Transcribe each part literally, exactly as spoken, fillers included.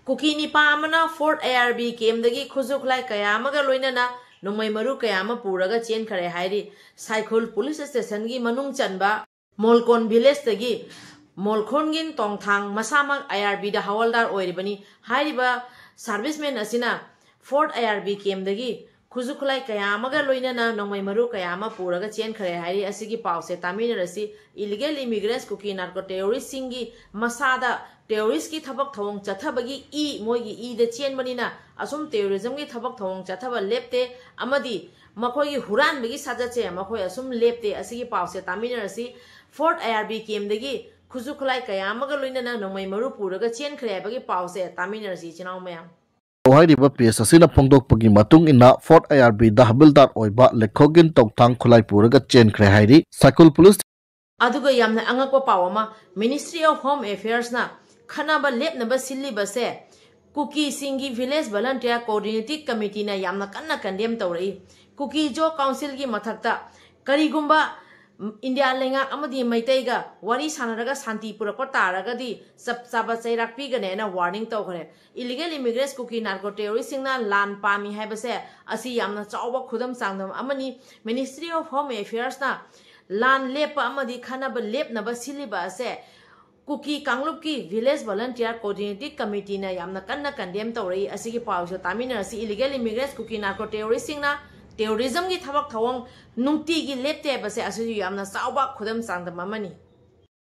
ꯀꯨꯀꯤ ꯅꯤꯄꯥ ꯑꯃꯅ ꯐꯣꯔꯠ ꯑꯥꯏ R B ꯀꯦꯝꯗꯒꯤ ꯈꯨꯠꯁꯨ ꯈꯨꯠꯂꯥꯏ ꯀꯌꯥ ꯑꯃꯒ ꯂꯣꯏꯅꯅ ꯅꯣꯡꯃꯩ ꯃꯔꯨ ꯀꯌꯥ ꯑꯃ ꯄꯨꯔꯒ ꯆꯦꯟꯈꯔꯦ ꯍꯥꯏꯔꯤ꯫ ꯁꯥꯏꯈꯨꯜ ꯄꯨꯂꯤꯁ ꯁ꯭ꯇꯦꯁꯟꯒꯤ ꯃꯅꯨꯡ ꯆꯟꯕ ꯃꯣꯜꯀꯣꯟ ꯚꯤꯂꯦꯖꯇꯒꯤ ꯃꯣꯜꯈꯣꯟꯒꯤꯟ ꯇꯣꯡꯊꯥꯡ ꯃꯁꯥꯃꯛ ꯑꯥꯏ ꯑꯥꯔ ꯕꯤꯗ ꯍꯋꯜꯗꯥꯔ ꯑꯣꯏꯔꯤꯕꯅꯤ꯫ ꯍꯥꯏꯔꯤꯕ ꯁꯥꯔꯚꯤꯁꯃꯦꯟ ꯑꯁꯤꯅ ꯐꯣꯔꯠ ꯑꯥꯏ ꯑꯥꯔ ꯕꯤ ꯀꯦꯝꯗꯒꯤ ꯈꯨꯠꯁꯨ ꯈꯨꯠꯂꯥꯏ ꯀꯌꯥ ꯑꯃꯒ ꯂꯣꯏꯅꯅ ꯅꯣꯡꯃꯩ ꯃꯔꯨ ꯀꯌꯥ ꯑꯃ ꯄꯨꯔꯒ ꯆꯦꯟꯈ꯭ꯔꯦ ꯍꯥꯏꯔꯤ꯫ ꯑꯁꯤꯒꯤ ꯄꯥꯎꯁꯦ ꯇꯥꯃꯤꯟꯅꯔꯁꯤ꯫ Illegal immigrants ꯀꯨꯀꯤ ꯅꯥꯔꯀꯣ ꯇꯦꯔꯣꯔꯤꯁꯁꯤꯡꯒꯤ ꯃꯁꯥꯗ ꯇꯦꯔꯣꯔꯤꯁꯀꯤ ꯊꯕꯛ ꯊꯧꯑꯣꯡ ꯆꯠꯊꯕꯒꯤ ꯏ ꯃꯣꯏꯒꯤ ꯏꯗ ꯆꯦꯟꯕꯅꯤꯅ ꯑꯁꯨꯝ ꯇꯦꯔꯣꯔꯤꯖꯝꯒꯤ ꯊꯕꯛ ꯊꯧꯑꯣꯡ ꯆꯠꯊꯕ ꯂꯦꯞꯇꯦ ꯑꯃꯗꯤ ꯃꯈꯣꯏꯒꯤ ꯍꯨꯔꯥꯟꯕꯒꯤ ꯁꯥꯖꯠꯁꯦ ꯃꯈꯣꯏ ꯑꯁꯨꯝ ꯂꯦꯞꯇꯦ꯫ ꯑꯁꯤꯒꯤ ꯄꯥꯎꯁꯦ ꯇꯥꯃꯤꯟꯅꯔꯁꯤ꯫ ꯐꯣꯔꯠ ꯑꯥꯏ ꯑꯥꯔ ꯕꯤ ꯀꯦꯝꯗꯒꯤ ꯈꯨꯠꯁꯨ ꯈꯨꯠꯂꯥꯏ ꯀꯌꯥ ꯑꯃꯒ ꯂꯣꯏꯅꯅ ꯅꯣꯡꯃꯩ ꯃꯔꯨ ꯄꯨꯔꯒ ꯆꯦꯟꯈ꯭ꯔꯦ ꯍꯥꯏꯕꯒꯤ ꯄꯥꯎꯁꯦ ꯇꯥꯃꯤꯟꯅꯔꯁꯤ ꯏꯆꯤꯟ ꯏꯅꯥꯎ ꯃꯌꯥꯝ꯫ ꯍꯥꯏꯔꯤꯕ ꯄꯦꯖ ꯑꯁꯤꯅ ꯐꯣꯡꯗꯣꯛꯄꯒꯤ ꯃꯇꯨꯡ ꯏꯟꯅ ꯐꯣꯔꯠ ꯑꯥꯏ ꯑꯥꯔ ꯕꯤꯗ ꯍꯕꯤꯜꯗꯥꯔ ꯑꯣꯏꯕ ꯂꯦꯈꯣꯒꯤꯟ ꯇꯧꯊꯥꯡ ꯈꯨꯠꯂꯥꯏ ꯄꯨꯔꯒ ꯆꯦꯟꯈ꯭ꯔꯦ ꯍꯥꯏꯔꯤ꯫ ꯁꯥꯏꯀꯨꯜ ꯄꯨꯂꯤꯁ ꯑꯗꯨꯒ ꯌꯥꯝꯅ ꯑꯉꯛꯄ ꯄꯥꯎ ꯑꯃ, Ministry of Home Affairsꯅ ꯈꯠꯅꯕ ꯂꯦꯞꯅꯕ ꯁꯤꯜꯂꯤꯕꯁꯦ ꯀꯨꯀꯤꯁꯤꯡꯒꯤ Village Volunteer Coordinating Committeeꯅ ꯌꯥꯝꯅ ꯀꯟꯅ condemn ꯇꯧꯔꯛꯏ꯫ ꯀꯨꯀꯤ ꯖꯣ ꯀꯥꯎꯟꯁꯤꯜꯒꯤ ꯃꯊꯛꯇ ꯀꯔꯤꯒꯨꯝꯕ ꯏꯟꯗꯤꯌꯥ ꯂꯩꯉꯥꯛ ꯑꯃꯗꯤ ꯃꯩꯇꯩꯒ ꯋꯥꯔꯤ ꯁꯥꯟꯅꯔꯒ ꯁꯥꯟꯇꯤ ꯄꯨꯔꯛꯄ ꯇꯥꯔꯒꯗꯤ ꯆꯞ ꯆꯥꯕ ꯆꯩꯔꯥꯛ ꯄꯤꯒꯅꯦꯅ warning ꯇꯧꯈ꯭ꯔꯦ꯫ Illegal immigrants ꯀꯨꯀꯤ ꯅꯥꯔꯀꯣ ꯇꯦꯔꯣꯔꯤꯁꯁꯤꯡꯅ ꯂꯥꯟ ꯄꯥꯝꯃꯤ ꯍꯥꯏꯕꯁꯦ ꯑꯁꯤ ꯌꯥꯝꯅ ꯆꯥꯎꯕ ꯈꯨꯗꯝ ꯆꯥꯡꯗꯝ ꯑꯃꯅꯤ꯫ Ministry of Home Affairsꯅ ꯂꯥꯟ ꯂꯦꯞꯄ ꯑꯃꯗꯤ ꯈꯠꯅꯕ ꯂꯦꯞꯅꯕ ꯁꯤꯜꯂꯤꯕ ꯑꯁꯦ ꯀꯨꯀꯤ ꯀꯥꯡꯂꯨꯞꯀꯤ Village Volunteer Coordinating Committeeꯅ ꯌꯥꯝꯅ ꯀꯟꯅ condemn ꯇꯧꯔꯛꯏ꯫ ꯑꯁꯤꯒꯤ ꯄꯥꯎꯁꯨ ꯇꯥꯃꯤꯟꯅꯔꯁꯤ꯫ Illegal immigrants ꯀꯨꯀꯤ ꯅꯥꯔꯀꯣ ꯇꯦꯔꯣꯔꯤꯁꯁꯤꯡꯅ ꯇꯦꯔꯣꯔꯤꯖꯝꯒꯤ ꯊꯕꯛ ꯊꯧꯑꯣꯡ ꯅꯨꯡꯇꯤꯒꯤ ꯂꯦꯞꯇꯦ ꯍꯥꯏꯕꯁꯦ ꯑꯁꯤꯁꯨ ꯌꯥꯝꯅ ꯆꯥꯎꯕ ꯈꯨꯗꯝ ꯆꯥꯡꯗꯝ ꯑꯃꯅꯤ꯫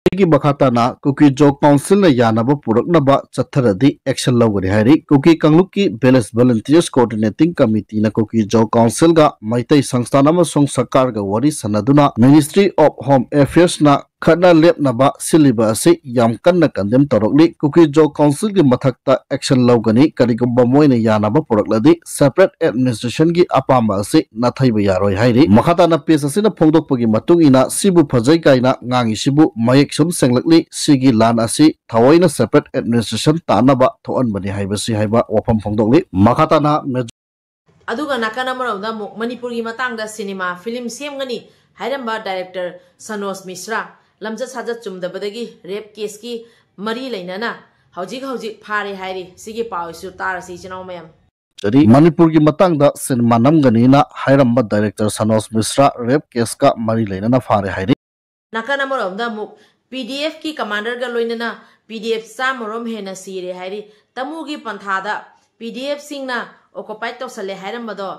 ꯁꯤꯒꯤ ꯃꯈꯥ ꯇꯥꯅ ꯀꯨꯀꯤ ꯖꯣ ꯀꯥꯎꯟꯁꯤꯜꯅ ꯌꯥꯅꯕ ꯄꯨꯔꯛꯅꯕ ꯆꯠꯊꯔꯗꯤ action ꯂꯧꯒꯅꯤ ꯍꯥꯏꯔꯤ꯫ ꯀꯨꯀꯤ ꯀꯥꯡꯂꯨꯞꯀꯤ Village Volunteers Coordinating Committeeꯅ ꯀꯨꯀꯤ ꯖꯣ ꯀꯥꯎꯟꯁꯤꯜꯒ ꯃꯩꯇꯩ ꯁꯪꯁꯊꯥꯟ ꯑꯃꯁꯨꯡ ꯁꯔꯀꯥꯔꯒ ꯋꯥꯔꯤ ꯁꯥꯟꯅꯗꯨꯅ Ministry of Home Affairsꯅ ꯈꯠꯅ ꯂꯦꯞꯅꯕ ꯁꯤꯜꯂꯤꯕ ꯑꯁꯤ ꯌꯥꯝ ꯀꯟꯅ condemn ꯇꯧꯔꯛꯂꯤ꯫ ꯀꯨꯀꯤ ꯖꯣ ꯀꯥꯎꯟꯁꯤꯜꯒꯤ ꯃꯊꯛꯇ action ꯂꯧꯒꯅꯤ꯫ ꯀꯔꯤꯒꯨꯝꯕ ꯃꯣꯏꯅ ꯌꯥꯅꯕ ꯄꯨꯔꯛꯂꯗꯤ separate administrationꯒꯤ ꯑꯄꯥꯝꯕ ꯑꯁꯤ ꯅꯥꯊꯩꯕ ꯌꯥꯔꯣꯏ ꯍꯥꯏꯔꯤ꯫ ꯃꯈꯥ ꯇꯥꯅ ꯄꯦꯖ ꯑꯁꯤꯅ ꯐꯣꯡꯗꯣꯛꯄꯒꯤ ꯃꯇꯨꯡ ꯏꯟꯅ ꯁꯤꯕꯨ ꯐꯖꯩ ꯀꯥꯏꯅ ꯉꯥꯡꯉꯤꯁꯤꯕꯨ ꯃꯌꯦꯛ ꯁꯨꯝ ꯁꯦꯡꯂꯛꯂꯤ꯫ ꯁꯤꯒꯤ ꯂꯥꯟ ꯑꯁꯤ ꯊꯑꯣꯏꯅ separate administration ꯇꯥꯅꯕ ꯊꯣꯛꯍꯟꯕꯅꯤ ꯍꯥꯏꯕꯁꯤ ꯍꯥꯏꯕ ꯋꯥꯐꯝ ꯐꯣꯡꯗꯣꯛꯂꯤ꯫ ꯃꯈꯥ ꯇꯥꯅ ꯃꯦꯖ- ꯑꯗꯨꯒ ꯅꯥꯀꯟ ꯑꯃꯔꯣꯝꯗ ꯑꯃꯨꯛ ꯃꯅꯤꯄꯨꯔꯒꯤ ꯃꯇꯥꯡꯗ ꯁꯤꯅꯦꯃꯥ ꯐꯤꯂꯝ ꯁꯦꯝꯒꯅꯤ ꯍꯥꯏꯔꯝꯕ director ꯁꯅꯣꯖ ꯃꯤꯁ꯭ꯔꯥ ꯂꯝꯆꯠ ꯁꯥꯖꯠ ꯆꯨꯝꯗꯕꯗꯒꯤ rape caseꯀꯤ ꯃꯔꯤ ꯂꯩꯅꯅ ꯍꯧꯖꯤꯛ ꯍꯧꯖꯤꯛ ꯐꯥꯔꯦ ꯍꯥꯏꯔꯤ꯫ ꯁꯤꯒꯤ ꯄꯥꯎꯁꯨ ꯇꯥꯔꯁꯤ, ꯏꯆꯤꯟ ꯏꯅꯥꯎ ꯃꯌꯥꯝ꯫ ꯃꯅꯤꯄꯨꯔꯒꯤ ꯃꯇꯥꯡꯗ ꯁꯤꯅꯦꯃꯥ ꯅꯝꯒꯅꯤꯅ ꯍꯥꯏꯔꯝꯕ ꯗꯥꯏꯔꯦꯛꯇꯔ ꯁꯅꯣꯖ ꯃꯤꯁ꯭ꯔꯥ ꯔꯦꯞ ꯀꯦꯁꯀ ꯃꯔꯤ ꯂꯩꯅꯅ ꯐꯥꯔꯦ ꯍꯥꯏꯔꯤ꯫ ꯅꯥꯀꯟ ꯑꯃꯔꯣꯝꯗ ꯑꯃꯨꯛ ꯄꯤ ꯗꯤ ꯑꯦꯐꯀꯤ ꯀꯃꯥꯟꯗꯔꯒ ꯂꯣꯏꯅꯅ ꯄꯤ ꯗꯤ ꯑꯦꯐ ꯆꯥꯝꯃꯔꯣꯝ ꯍꯦꯟꯅ ꯁꯤꯔꯦ ꯍꯥꯏꯔꯤ꯫ ꯇꯃꯨꯒꯤ ꯄꯟꯊꯥꯗ ꯄꯤ ꯗꯤ ꯑꯦꯐꯁꯤꯡꯅ ꯑꯣꯀꯨꯄꯥꯏ ꯇꯧꯁꯜꯂꯦ ꯍꯥꯏꯔꯝꯕꯗꯣ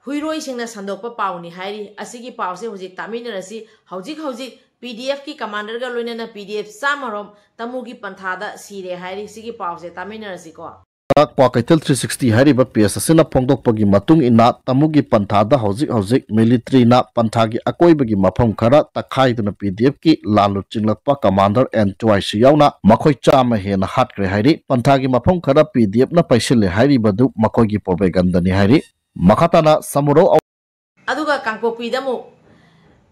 ꯍꯨꯏꯔꯣꯏꯁꯤꯡꯅ ꯁꯟꯗꯣꯛꯄ ꯄꯥꯎꯅꯤ ꯍꯥꯏꯔꯤ꯫ ꯑꯁꯤꯒꯤ ꯄꯥꯎꯁꯦ ꯍꯧꯖꯤꯛ ꯇꯥꯃꯤꯟꯅꯔꯁꯤ꯫ ꯍꯧꯖꯤꯛ ꯍꯧꯖꯤꯛ ꯄꯤ ꯗꯤ ꯑꯦꯐꯀꯤ ꯀꯃꯥꯟꯗꯔꯒ ꯂꯣꯏꯅꯅ ꯄꯤ ꯗꯤ ꯑꯦꯐ ꯆꯥꯝꯃꯔꯣꯝ ꯇꯃꯨꯒꯤ ꯄꯟꯊꯥꯗ ꯁꯤꯔꯦ ꯍꯥꯏꯔꯤ꯫ ꯁꯤꯒꯤ ꯄꯥꯎꯁꯦ ꯇꯥꯃꯤꯟꯅꯔꯁꯤꯀꯣ꯫ ꯀ꯭ꯋꯥꯀꯩꯊꯦꯜ ꯊ꯭ꯔꯤ ꯁꯤꯛꯁꯇꯤ ꯍꯥꯏꯔꯤꯕ ꯄꯦꯖ ꯑꯁꯤꯅ ꯐꯣꯡꯗꯣꯛꯄꯒꯤ ꯃꯇꯨꯡ ꯏꯟꯅ, ꯇꯃꯨꯒꯤ ꯄꯟꯊꯥꯗ ꯍꯧꯖꯤꯛ ꯍꯧꯖꯤꯛ ꯃꯤꯂꯤꯇ꯭ꯔꯤꯅ ꯄꯟꯊꯥꯒꯤ ꯑꯀꯣꯏꯕꯒꯤ ꯃꯐꯝ ꯈꯔ ꯇꯛꯈꯥꯏꯗꯨꯅ ꯄꯤ ꯗꯤ ꯑꯦꯐꯀꯤ ꯂꯥꯜꯂꯨ ꯆꯤꯡꯂꯛꯄ ꯀꯃꯥꯟꯗꯔ ꯑꯦꯟ ꯇꯨꯋꯥꯏꯁꯨ ꯌꯥꯎꯅ ꯃꯈꯣꯏ ꯆꯥꯝꯃ ꯍꯦꯟꯅ ꯍꯥꯠꯈ꯭ꯔꯦ ꯍꯥꯏꯔꯤ꯫ ꯄꯟꯊꯥꯒꯤ ꯃꯐꯝ ꯈꯔ ꯄꯤ ꯗꯤ ꯑꯦꯐꯅ ꯄꯩꯁꯤꯜꯂꯦ ꯍꯥꯏꯔꯤꯕꯗꯨ ꯃꯈꯣꯏꯒꯤ ꯄ꯭ꯔꯣꯄꯦꯒꯟꯗꯅꯤ ꯍꯥꯏꯔꯤ꯫ ꯃꯈꯥ ꯇꯥꯅ ꯁꯃꯨꯔꯧ꯫ ꯑꯗꯨꯒ ꯀꯥꯡꯄꯣꯛꯄꯤꯗ ꯑꯃꯨꯛ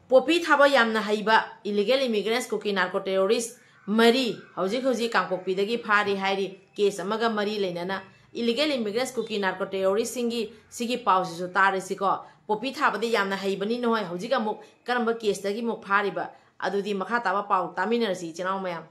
ꯄꯣꯄꯤ ꯊꯥꯕ ꯌꯥꯝꯅ ꯍꯩꯕ ꯏꯂꯤꯒꯦꯜ ꯏꯃꯤꯒ꯭ꯔꯦꯟꯁ ꯀꯨꯀꯤ ꯅꯥꯔꯀꯣ ꯇꯦꯔꯣꯔꯤꯁ ꯃꯔꯤ ꯍꯧꯖꯤꯛ ꯍꯧꯖꯤꯛ ꯀꯥꯡꯄꯣꯛꯄꯤꯗꯒꯤ ꯐꯥꯔꯤ ꯍꯥꯏꯔꯤ꯫ ꯀꯦꯁ ꯑꯃꯒ ꯃꯔꯤ ꯂꯩꯅꯅ ꯏꯂꯤꯒꯦꯜ ꯏꯃꯤꯒ꯭ꯔꯦꯟꯁ ꯀꯨꯀꯤ ꯅꯥꯔꯀꯣ ꯇꯦꯔꯣꯔꯤꯁꯁꯤꯡꯒꯤ ꯁꯤꯒꯤ ꯄꯥꯎꯁꯤꯁꯨ ꯇꯥꯔꯁꯤꯀꯣ꯫ ꯄꯣꯄꯤ ꯊꯥꯕꯗꯤ ꯌꯥꯝꯅ ꯍꯩꯕꯅꯤ ꯅꯣꯏ꯫ ꯍꯧꯖꯤꯛ ꯑꯃꯨꯛ ꯀꯔꯝꯕ ꯀꯦꯁꯇꯒꯤ ꯑꯃꯨꯛ ꯐꯥꯔꯤꯕ? ꯑꯗꯨꯗꯤ ꯃꯈꯥ ꯇꯥꯕ ꯄꯥꯎ ꯇꯥꯃꯤꯟꯅꯔꯁꯤ, ꯏꯆꯤꯟ ꯏꯅꯥꯎ ꯃꯌꯥꯝ꯫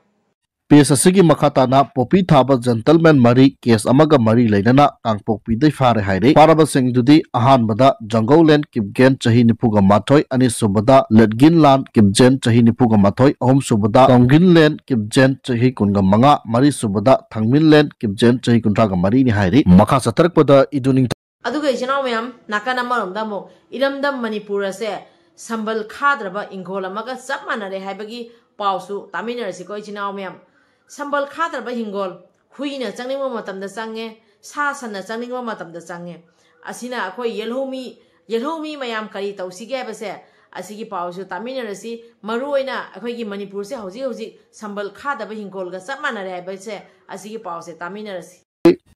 ꯄꯦꯖ ꯑꯁꯤꯒꯤ ꯃꯈꯥ ꯇꯥꯅ ꯄꯣꯄꯤ ꯊꯥꯕ ꯖꯦꯟꯇꯜꯃꯦꯟ ꯃꯔꯤ ꯀꯦꯁ ꯑꯃꯒ ꯃꯔꯤ ꯂꯩꯅꯅ ꯀꯥꯡꯄꯣꯛꯄꯤꯗꯩ ꯐꯥꯔꯦ ꯍꯥꯏꯔꯦ꯫ ꯐꯥꯔꯕꯁꯤꯡꯗꯨꯗꯤ ꯑꯍꯥꯟꯕꯗ ꯖꯪꯒꯧꯂꯦꯟ ꯀꯤꯞꯒꯦꯟ ꯆꯍꯤ ꯅꯤꯐꯨꯒ ꯃꯥꯊꯣꯏ, ꯑꯅꯤꯁꯨꯕꯗ ꯂꯦꯠꯒꯤꯟꯂꯥꯟ ꯀꯤꯞꯖꯦꯟ ꯆꯍꯤ ꯅꯤꯐꯨꯒ ꯃꯥꯊꯣꯏ, ꯑꯍꯨꯝꯁꯨꯕꯗ ꯇꯣꯡꯒꯤꯟꯂꯦꯟ ꯀꯤꯞꯖꯦꯟ ꯆꯍꯤ ꯀꯨꯟꯒ ꯃꯉꯥ, ꯃꯔꯤꯁꯨꯕꯗ ꯊꯥꯡꯃꯤꯟꯂꯦꯟ ꯀꯤꯞꯖꯦꯟ ꯆꯍꯤ ꯀꯨꯟꯊ꯭ꯔꯥꯒ ꯃꯔꯤꯅꯤ ꯍꯥꯏꯔꯤ꯫ ꯃꯈꯥ ꯆꯠꯊꯔꯛꯄꯗ ꯏꯗꯨ ꯅꯤꯡꯊꯧ꯫ ꯑꯗꯨꯒ ꯏꯆꯤꯟ ꯏꯅꯥꯎ ꯃꯌꯥꯝ, ꯅꯥꯀꯟ ꯑꯃꯔꯣꯝꯗ ꯑꯃꯨꯛ ꯏꯔꯝꯗꯝ ꯃꯅꯤꯄꯨꯔ ꯑꯁꯦ ꯁꯝꯕꯜ ꯈꯥꯗ꯭ꯔꯕ ꯏꯪꯈꯣꯜ ꯑꯃꯒ ꯆꯞ ꯃꯥꯟꯅꯔꯦ ꯍꯥꯏꯕꯒꯤ ꯄꯥꯎꯁꯨ ꯇꯥꯃꯤꯟꯅꯔꯁꯤꯀꯣ, ꯏꯆꯤꯟ ꯏꯅꯥꯎ ꯃꯌꯥꯝ꯫ ꯁꯝꯕꯜ ꯈꯥꯗ꯭ꯔꯕ ꯍꯤꯡꯒꯣꯜ, ꯍꯨꯏꯅ ꯆꯪꯅꯤꯡꯕ ꯃꯇꯝꯗ ꯆꯪꯉꯦ, ꯁꯥ ꯁꯟꯅ ꯆꯪꯅꯤꯡꯕ ꯃꯇꯝꯗ ꯆꯪꯉꯦ꯫ ꯑꯁꯤꯅ ꯑꯩꯈꯣꯏ ꯌꯦꯜꯍꯧꯃꯤ, ꯌꯦꯜꯍꯧꯃꯤ ꯃꯌꯥꯝ ꯀꯔꯤ ꯇꯧꯁꯤꯒꯦ ꯍꯥꯏꯕꯁꯦ ꯑꯁꯤꯒꯤ ꯄꯥꯎꯁꯨ ꯇꯥꯃꯤꯟꯅꯔꯁꯤ꯫ ꯃꯔꯨꯑꯣꯏꯅ ꯑꯩꯈꯣꯏꯒꯤ ꯃꯅꯤꯄꯨꯔꯁꯦ ꯍꯧꯖꯤꯛ ꯍꯧꯖꯤꯛ ꯁꯝꯕꯜ ꯈꯥꯗꯕ ꯍꯤꯡꯒꯣꯜꯒ ꯆꯞ ꯃꯥꯟꯅꯔꯦ ꯍꯥꯏꯕꯁꯦ ꯑꯁꯤꯒꯤ ꯄꯥꯎꯁꯦ ꯇꯥꯃꯤꯟꯅꯔꯁꯤ꯫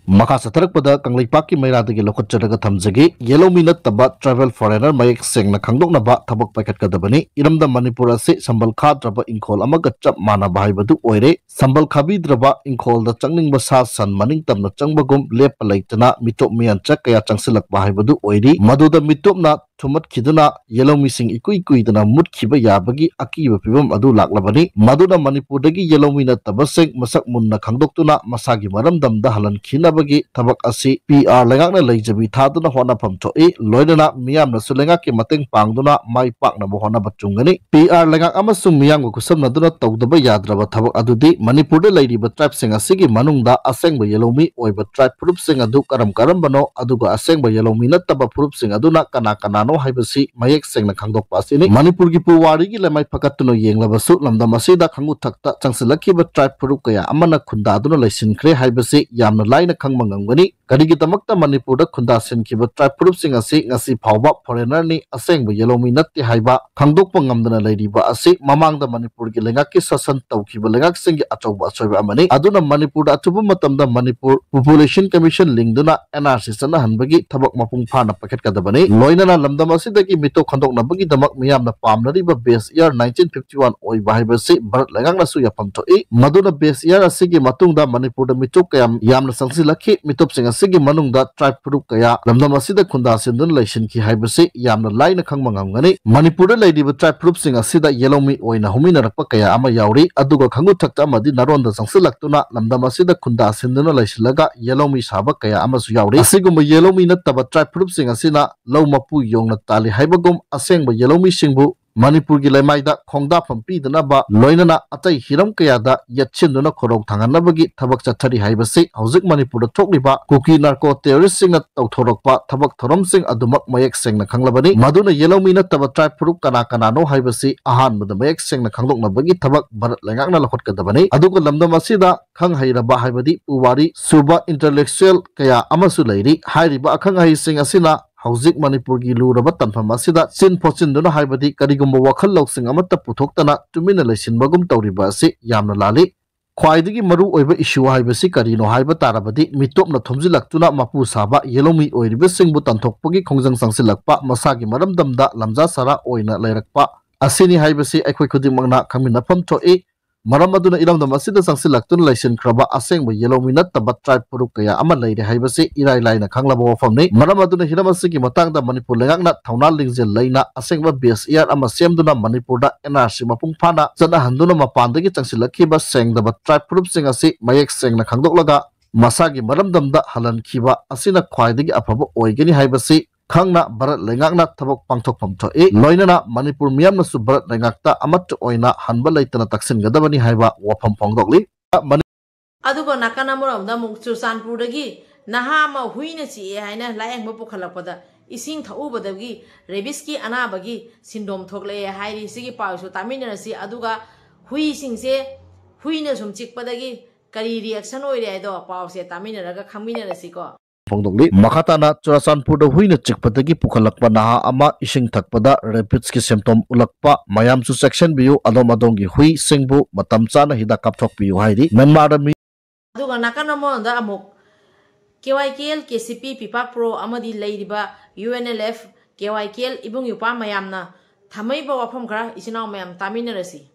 ꯃꯈꯥ ꯆꯠꯊꯔꯛꯄꯗ ꯀꯪꯂꯩꯄꯥꯛꯀꯤ ꯃꯩꯔꯥꯗꯒꯤ ꯂꯧꯈꯠꯆꯔꯒ ꯊꯝꯖꯒꯦ꯫ ꯌꯦꯜꯍꯧꯃꯤ ꯅꯠꯇꯕ tribal foreigner ꯃꯌꯦꯛ ꯁꯦꯡꯅ ꯈꯪꯗꯣꯛꯅꯕ ꯊꯕꯛ ꯄꯥꯏꯈꯠꯀꯗꯕꯅꯤ꯫ ꯏꯔꯝꯗꯝ ꯃꯅꯤꯄꯨꯔ ꯑꯁꯤ ꯁꯝꯕꯜ ꯈꯥꯗ꯭ꯔꯕ ꯏꯪꯈꯣꯜ ꯑꯃꯒ ꯆꯞ ꯃꯥꯟꯅꯕ ꯍꯥꯏꯕꯗꯨ ꯑꯣꯏꯔꯦ꯫ ꯁꯝꯕꯜ ꯈꯥꯕꯤꯗ꯭ꯔꯕ ꯏꯪꯈꯣꯜꯗ ꯆꯪꯅꯤꯡꯕ ꯁꯥ ꯁꯟ ꯃꯅꯤꯡ ꯇꯝꯅ ꯆꯪꯕꯒꯨꯝ ꯂꯦꯞꯄ ꯂꯩꯇꯅ ꯃꯤꯇꯣꯞ ꯃꯤꯌꯥꯟꯆꯥ ꯀꯌꯥ ꯆꯪꯁꯤꯜꯂꯛꯄ ꯍꯥꯏꯕꯗꯨ ꯑꯣꯏꯔꯤ꯫ ꯃꯗꯨꯗ ꯃꯤꯇꯣꯞꯅ ꯊꯨꯝꯃꯠꯈꯤꯗꯨꯅ ꯌꯦꯜꯍꯧꯃꯤꯁꯤꯡ ꯏꯀꯨꯏ ꯀꯨꯏꯗꯅ ꯃꯨꯠꯈꯤꯕ ꯌꯥꯕꯒꯤ ꯑꯀꯤꯕ ꯐꯤꯕꯝ ꯑꯗꯨ ꯂꯥꯛꯂꯕꯅꯤ꯫ ꯃꯗꯨꯅ ꯃꯅꯤꯄꯨꯔꯗꯒꯤ ꯌꯦꯜꯍꯧꯃꯤ ꯅꯠꯇꯕꯁꯤꯡ ꯃꯁꯛ ꯃꯨꯟꯅ ꯈꯪꯗꯣꯛꯇꯨꯅ ꯃꯁꯥꯒꯤ ꯃꯔꯝꯗꯝꯗ ꯍꯜꯍꯟꯈꯤꯅꯕꯒꯤ ꯊꯕꯛ ꯑꯁꯤ ꯄꯤ ꯑꯥꯔ ꯂꯩꯉꯥꯛꯅ ꯂꯩꯖꯕꯤ ꯊꯥꯗꯨꯅ ꯍꯣꯠꯅꯐꯝ ꯊꯣꯛꯏ꯫ ꯂꯣꯏꯅꯅ ꯃꯤꯌꯥꯝꯅꯁꯨ ꯂꯩꯉꯥꯛꯀꯤ ꯃꯇꯦꯡ ꯄꯥꯡꯗꯨꯅ ꯃꯥꯏ ꯄꯥꯛꯅꯕ ꯍꯣꯠꯅꯕ ꯆꯨꯝꯒꯅꯤ꯫ ꯄꯤ ꯑꯥꯔ ꯂꯩꯉꯥꯛ ꯑꯃꯁꯨꯡ ꯃꯤꯌꯥꯝꯒ ꯈꯨꯠꯁꯝꯅꯗꯨꯅ ꯇꯧꯗꯕ ꯌꯥꯗ꯭ꯔꯕ ꯊꯕꯛ ꯑꯗꯨꯗꯤ ꯃꯅꯤꯄꯨꯔꯗ ꯂꯩꯔꯤꯕ tribeꯁꯤꯡ ꯑꯁꯤꯒꯤ ꯃꯅꯨꯡꯗ ꯑꯁꯦꯡꯕ ꯌꯦꯜꯍꯧꯃꯤ ꯑꯣꯏꯕ tribe ꯐꯨꯔꯨꯞꯁꯤꯡ ꯑꯗꯨ ꯀꯔꯝ ꯀꯔꯝꯕꯅꯣ, ꯑꯗꯨꯒ ꯑꯁꯦꯡꯕ ꯌꯦꯜꯍꯧꯃꯤ ꯅꯠꯇꯕ ꯐꯨꯔꯨꯞꯁꯤꯡ ꯑꯗꯨꯅ ꯀꯅꯥ ꯀꯅꯥꯅꯣ ꯍꯥꯏꯕꯁꯤ ꯃꯌꯦꯛ ꯁꯦꯡꯅ ꯈꯪꯗꯣꯛꯄ ꯑꯁꯤꯅꯤ꯫ ꯃꯅꯤꯄꯨꯔꯒꯤ ꯄꯨꯋꯥꯔꯤꯒꯤ ꯂꯩꯃꯥꯏ ꯐꯒꯠꯇꯨꯅ ꯌꯦꯡꯂꯕꯁꯨ ꯂꯝꯗꯝ ꯑꯁꯤꯗ ꯈꯪꯉꯨ ꯊꯛꯇ ꯆꯪꯁꯤꯜꯂꯛꯈꯤꯕ tribe ꯐꯨꯔꯨꯞ ꯀꯌꯥ ꯑꯃꯅ ꯈꯨꯟꯗꯥꯗꯨꯅ ꯂꯩꯁꯤꯟꯈ꯭ꯔꯦ ꯍꯥꯏꯕꯁꯤ ꯌꯥꯝꯅ ꯂꯥꯏꯅ ꯈꯪꯕ ꯉꯝꯒꯅꯤ꯫ ꯀꯔꯤꯒꯤꯗꯃꯛꯇ ꯃꯅꯤꯄꯨꯔꯗ ꯈꯨꯟꯗꯥꯁꯤꯟꯈꯤꯕ tribe ꯐꯨꯔꯨꯞꯁꯤꯡ ꯑꯁꯤ ꯉꯁꯤ ꯐꯥꯎꯕ foreignerꯅꯤ, ꯑꯁꯦꯡꯕ ꯌꯦꯜꯍꯧꯃꯤ ꯅꯠꯇꯦ ꯍꯥꯏꯕ ꯈꯪꯗꯣꯛꯄ ꯉꯝꯗꯅ ꯂꯩꯔꯤꯕ ꯑꯁꯤ ꯃꯃꯥꯡꯗ ꯃꯅꯤꯄꯨꯔꯒꯤ ꯂꯩꯉꯥꯛꯀꯤ ꯁꯥꯁꯟ ꯇꯧꯈꯤꯕ ꯂꯩꯉꯥꯛꯁꯤꯡꯒꯤ ꯑꯆꯧꯕ ꯑꯁꯣꯏꯕ ꯑꯃꯅꯤ꯫ ꯑꯗꯨꯅ ꯃꯅꯤꯄꯨꯔꯗ ꯑꯊꯨꯕ ꯃꯇꯝꯗ Manipur Population Commission ꯂꯤꯡꯗꯨꯅ N R C ꯆꯠꯅꯍꯟꯕꯒꯤ ꯊꯕꯛ ꯃꯄꯨꯡ ꯐꯥꯅ ꯄꯥꯏꯈꯠꯀꯗꯕꯅꯤ꯫ ꯂꯣꯏꯅꯅ ꯂꯝꯗꯝ ꯑꯁꯤꯗꯒꯤ ꯃꯤꯇꯣꯞ ꯈꯟꯗꯣꯛꯅꯕꯒꯤꯗꯃꯛ ꯃꯤꯌꯥꯝꯅ ꯄꯥꯝꯅꯔꯤꯕ base year nineteen fifty one ꯑꯣꯏꯕ ꯍꯥꯏꯕꯁꯤ ꯚꯥꯔꯠ ꯂꯩꯉꯥꯛꯅꯁꯨ ꯌꯥꯐꯝ ꯊꯣꯛꯏ꯫ ꯃꯗꯨꯅ base year ꯑꯁꯤꯒꯤ ꯃꯇꯨꯡꯗ ꯃꯅꯤꯄꯨꯔꯗ ꯃꯤꯇꯣꯞ ꯀꯌꯥꯝ ꯌꯥꯝꯅ ꯆꯪꯁꯤꯜꯂꯛꯈꯤ꯫ ꯃꯤꯇꯣꯞꯁꯤꯡ ꯑꯁꯤꯒꯤ ꯃꯅꯨꯡꯗ tribe ꯐꯨꯔꯨꯞ ꯀꯌꯥ ꯂꯝꯗꯝ ꯑꯁꯤꯗ ꯈꯨꯟꯗꯥꯁꯤꯟꯗꯨꯅ ꯂꯩꯁꯤꯟꯈꯤ ꯍꯥꯏꯕꯁꯤ ꯌꯥꯝꯅ ꯂꯥꯏꯅ ꯈꯪꯕ ꯉꯝꯒꯅꯤ꯫ ꯃꯅꯤꯄꯨꯔꯗ ꯂꯩꯔꯤꯕ tribe ꯐꯨꯔꯨꯞꯁꯤꯡ ꯑꯁꯤꯗ ꯌꯦꯜꯍꯧꯃꯤ ꯑꯣꯏꯅ ꯍꯧꯃꯤꯟꯅꯔꯛꯄ ꯀꯌꯥ ꯑꯃ ꯌꯥꯎꯔꯤ, ꯑꯗꯨꯒ ꯈꯪꯉꯨ ꯊꯛꯇ ꯑꯃꯗꯤ ꯅꯥꯔꯣꯟꯗ ꯆꯪꯁꯤꯜꯂꯛꯇꯨꯅ ꯂꯝꯗꯝ ꯑꯁꯤꯗ ꯈꯨꯟꯗꯥꯁꯤꯟꯗꯨꯅ ꯂꯩꯁꯤꯜꯂꯒ ꯌꯦꯜꯍꯧꯃꯤ ꯁꯥꯕ ꯀꯌꯥ ꯑꯃꯁꯨ ꯌꯥꯎꯔꯤ꯫ ꯑꯁꯤꯒꯨꯝꯕ ꯌꯦꯜꯍꯧꯃꯤ ꯅꯠꯇꯕ tribe ꯐꯨꯔꯨꯞꯁꯤꯡ ꯑꯁꯤꯅ ꯂꯧ ꯃꯄꯨ ꯌꯣꯡꯅ ꯇꯥꯜꯂꯤ ꯍꯥꯏꯕꯒꯨꯝ ꯑꯁꯦꯡꯕ ꯌꯦꯜꯍꯧꯃꯤꯁꯤꯡꯕꯨ ꯃꯅꯤꯄꯨꯔꯒꯤ ꯂꯩꯃꯥꯏꯗ ꯈꯣꯡꯗꯥꯐꯝ ꯄꯤꯗꯅꯕ, ꯂꯣꯏꯅꯅ ꯑꯇꯩ ꯍꯤꯔꯝ ꯀꯌꯥꯗ ꯌꯦꯠꯁꯤꯟꯗꯨꯅ ꯈꯣꯏꯔꯧ ꯊꯥꯡꯍꯟꯅꯕꯒꯤ ꯊꯕꯛ ꯆꯠꯊꯔꯤ ꯍꯥꯏꯕꯁꯤ ꯍꯧꯖꯤꯛ ꯃꯅꯤꯄꯨꯔꯗ ꯊꯣꯛꯂꯤꯕ ꯀꯨꯀꯤ narco terroristꯁꯤꯡꯅ ꯇꯧꯊꯣꯔꯛꯄ ꯊꯕꯛ ꯊꯧꯔꯝꯁꯤꯡ ꯑꯗꯨꯃꯛ ꯃꯌꯦꯛ ꯁꯦꯡꯅ ꯈꯪꯂꯕꯅꯤ꯫ ꯃꯗꯨꯅ ꯌꯦꯜꯍꯧꯃꯤ ꯅꯠꯇꯕ tribe ꯐꯨꯔꯨꯞ ꯀꯅꯥ ꯀꯅꯥꯅꯣ ꯍꯥꯏꯕꯁꯤ ꯑꯍꯥꯟꯕꯗ ꯃꯌꯦꯛ ꯁꯦꯡꯅ ꯈꯪꯗꯣꯛꯅꯕꯒꯤ ꯊꯕꯛ ꯚꯥꯔꯠ ꯂꯩꯉꯥꯛꯅ ꯂꯧꯈꯠꯀꯗꯕꯅꯤ꯫ ꯑꯗꯨꯒ ꯂꯝꯗꯝ ꯑꯁꯤꯗ ꯈꯪ ꯍꯩꯔꯕ ꯍꯥꯏꯕꯗꯤ ꯄꯨꯋꯥꯔꯤ ꯁꯨꯕ intellectual ꯀꯌꯥ ꯑꯃꯁꯨ ꯂꯩꯔꯤ꯫ ꯍꯥꯏꯔꯤꯕ ꯑꯈꯪ ꯑꯍꯩꯁꯤꯡ ꯑꯁꯤꯅ ꯍꯧꯖꯤꯛ ꯃꯅꯤꯄꯨꯔꯒꯤ ꯂꯨꯔꯕ ꯇꯥꯟꯐꯝ ꯑꯁꯤꯗ ꯆꯤꯟ ꯐꯣꯠꯆꯤꯟꯗꯨꯅ ꯍꯥꯏꯕꯗꯤ ꯀꯔꯤꯒꯨꯝꯕ ꯋꯥꯈꯜ ꯂꯧꯁꯤꯡ ꯑꯃꯠꯇ ꯄꯨꯊꯣꯛꯇꯅ ꯇꯨꯃꯤꯟꯅ ꯂꯩꯁꯤꯟꯕꯒꯨꯝ ꯇꯧꯔꯤꯕ ꯑꯁꯤ ꯌꯥꯝꯅ ꯂꯥꯜꯂꯤ꯫ ꯈ꯭ꯋꯥꯏꯗꯒꯤ ꯃꯔꯨ ꯑꯣꯏꯕ issue ꯍꯥꯏꯕꯁꯤ ꯀꯔꯤꯅꯣ ꯍꯥꯏꯕ ꯇꯥꯔꯕꯗꯤ, ꯃꯤꯇꯣꯞꯅ ꯊꯨꯝꯖꯤꯜꯂꯛꯇꯨꯅ ꯃꯄꯨ ꯁꯥꯕ ꯌꯦꯂꯧꯃꯤ ꯑꯣꯏꯔꯤꯕꯁꯤꯡꯕꯨ ꯇꯥꯟꯊꯣꯛꯄꯒꯤ ꯈꯣꯡꯖꯪ ꯆꯪꯁꯤꯜꯂꯛꯄ, ꯃꯁꯥꯒꯤ ꯃꯔꯝꯗꯝꯗ ꯂꯝꯖꯥ ꯁꯔꯥ ꯑꯣꯏꯅ ꯂꯩꯔꯛꯄ ꯑꯁꯤꯅꯤ ꯍꯥꯏꯕꯁꯤ ꯑꯩꯈꯣꯏ ꯈꯨꯗꯤꯡꯃꯛꯅ ꯈꯪꯃꯤꯟꯅꯐꯝ ꯊꯣꯛꯏ꯫ ꯃꯔꯝ ꯑꯗꯨꯅ ꯏꯔꯝꯗꯝ ꯑꯁꯤꯗ ꯆꯪꯁꯤꯜꯂꯛꯇꯨꯅ ꯂꯩꯁꯤꯟꯈ꯭ꯔꯕ ꯑꯁꯦꯡꯕ ꯌꯦꯂꯧꯃꯤ ꯅꯠꯇꯕ tribe ꯐꯨꯔꯨꯞ ꯀꯌꯥ ꯑꯃ ꯂꯩꯔꯦ ꯍꯥꯏꯕꯁꯤ ꯏꯔꯥꯏ ꯂꯥꯏꯅ ꯈꯪꯂꯕ ꯋꯥꯐꯝꯅꯤ꯫ ꯃꯔꯝ ꯑꯗꯨꯅ ꯍꯤꯔꯝ ꯑꯁꯤꯒꯤ ꯃꯇꯥꯡꯗ ꯃꯅꯤꯄꯨꯔ ꯂꯩꯉꯥꯛꯅ ꯊꯧꯅꯥ ꯂꯤꯡꯖꯦꯜ ꯂꯩꯅ ꯑꯁꯦꯡꯕ base year ꯑꯃ ꯁꯦꯝꯗꯨꯅ ꯃꯅꯤꯄꯨꯔꯗ N R C ꯃꯄꯨꯡ ꯐꯥꯅ ꯆꯠꯅꯍꯟꯗꯨꯅ ꯃꯄꯥꯟꯗꯒꯤ ꯆꯪꯁꯤꯜꯂꯛꯈꯤꯕ ꯁꯦꯡꯗꯕ tribe ꯐꯨꯔꯨꯞꯁꯤꯡ ꯑꯁꯤ ꯃꯌꯦꯛ ꯁꯦꯡꯅ ꯈꯪꯗꯣꯛꯂꯒ ꯃꯁꯥꯒꯤ ꯃꯔꯝꯗꯝꯗ ꯍꯜꯍꯟꯈꯤꯕ ꯑꯁꯤꯅ ꯈ꯭ꯋꯥꯏꯗꯒꯤ ꯑꯐꯕ ꯑꯣꯏꯒꯅꯤ ꯍꯥꯏꯕꯁꯤ ꯈꯪꯅ ꯚꯥꯔꯠ ꯂꯩꯉꯥꯛꯅ ꯊꯕꯛ ꯄꯥꯡꯊꯣꯛꯐꯝ ꯊꯣꯛꯏ꯫ ꯂꯣꯏꯅꯅ ꯃꯅꯤꯄꯨꯔ ꯃꯤꯌꯥꯝꯅꯁꯨ ꯚꯥꯔꯠ ꯂꯩꯉꯥꯛꯇ ꯑꯃꯠꯇ ꯑꯣꯏꯅ ꯍꯟꯕ ꯂꯩꯇꯅ ꯇꯛꯁꯤꯟꯒꯗꯕꯅꯤ ꯍꯥꯏꯕ ꯋꯥꯐꯝ ꯐꯣꯡꯗꯣꯛꯂꯤ꯫ ꯑꯗꯨꯒ ꯅꯥꯀꯟ ꯑꯃꯔꯣꯝꯗ ꯑꯃꯨꯛ ꯆꯨꯔꯆꯥꯟꯄꯨꯔꯗꯒꯤ ꯅꯍꯥ ꯑꯃ ꯍꯨꯏꯅ ꯆꯤꯛꯑꯦ ꯍꯥꯏꯅ ꯂꯥꯌꯦꯡꯕ ꯄꯨꯈꯠꯂꯛꯄꯗ ꯏꯁꯤꯡ ꯊꯛꯎꯕꯗꯒꯤ rabiesꯀꯤ ꯑꯅꯥꯕꯒꯤ ꯁꯤꯟꯗꯣꯝ ꯊꯣꯛꯂꯛꯑꯦ ꯍꯥꯏꯔꯤ꯫ ꯁꯤꯒꯤ ꯄꯥꯎꯁꯨ ꯇꯥꯃꯤꯟꯅꯔꯁꯤ꯫ ꯑꯗꯨꯒ ꯍꯨꯏꯁꯤꯡꯁꯦ ꯍꯨꯏꯅ ꯁꯨꯝ ꯆꯤꯛꯄꯗꯒꯤ ꯀꯔꯤ reaction ꯑꯣꯏꯔꯦ ꯍꯥꯏꯗꯣ ꯄꯥꯎꯁꯦ ꯇꯥꯃꯤꯟꯅꯔꯒ ꯈꯪꯃꯤꯟꯅꯔꯁꯤꯀꯣ꯫ ꯐꯣꯡꯗꯣꯛꯂꯤ꯫ ꯃꯈꯥ ꯇꯥꯅ ꯆꯨꯔꯆꯥꯟꯄꯨꯔꯗ ꯍꯨꯏꯅ ꯆꯤꯛꯄꯗꯒꯤ ꯄꯨꯈꯠꯂꯛꯄ ꯅꯍꯥ ꯑꯃ ꯏꯁꯤꯡ ꯊꯛꯄꯗ rabiesꯀꯤ symptom ꯎꯠꯂꯛꯄ, ꯃꯌꯥꯝꯁꯨ ꯆꯦꯛꯁꯤꯟꯕꯤꯌꯨ, ꯑꯗꯣꯝ ꯑꯗꯣꯝꯒꯤ ꯍꯨꯏꯁꯤꯡꯕꯨ ꯃꯇꯝ ꯆꯥꯅ ꯍꯤꯗꯥꯛ ꯀꯥꯞꯊꯣꯛꯄꯤꯌꯨ ꯍꯥꯏꯔꯤ꯫ ꯃ꯭ꯌꯥꯟꯃꯥꯔꯗ ꯃꯤ ꯑꯗꯨꯒ ꯅꯥꯀꯟ ꯑꯃꯔꯣꯝꯗ ꯑꯃꯨꯛ K Y K L K C P Prepak pro ꯑꯃꯗꯤ ꯂꯩꯔꯤꯕ U N L F K Y K L ꯏꯕꯨꯡ ꯏꯄ꯭ꯋꯥ ꯃꯌꯥꯝꯅ ꯊꯝꯃꯛꯏꯕ ꯋꯥꯐꯝ ꯈꯔ ꯏꯆꯤꯟ ꯏꯅꯥꯎ ꯃꯌꯥꯝ ꯇꯥꯃꯤꯟꯅꯔꯁꯤ꯫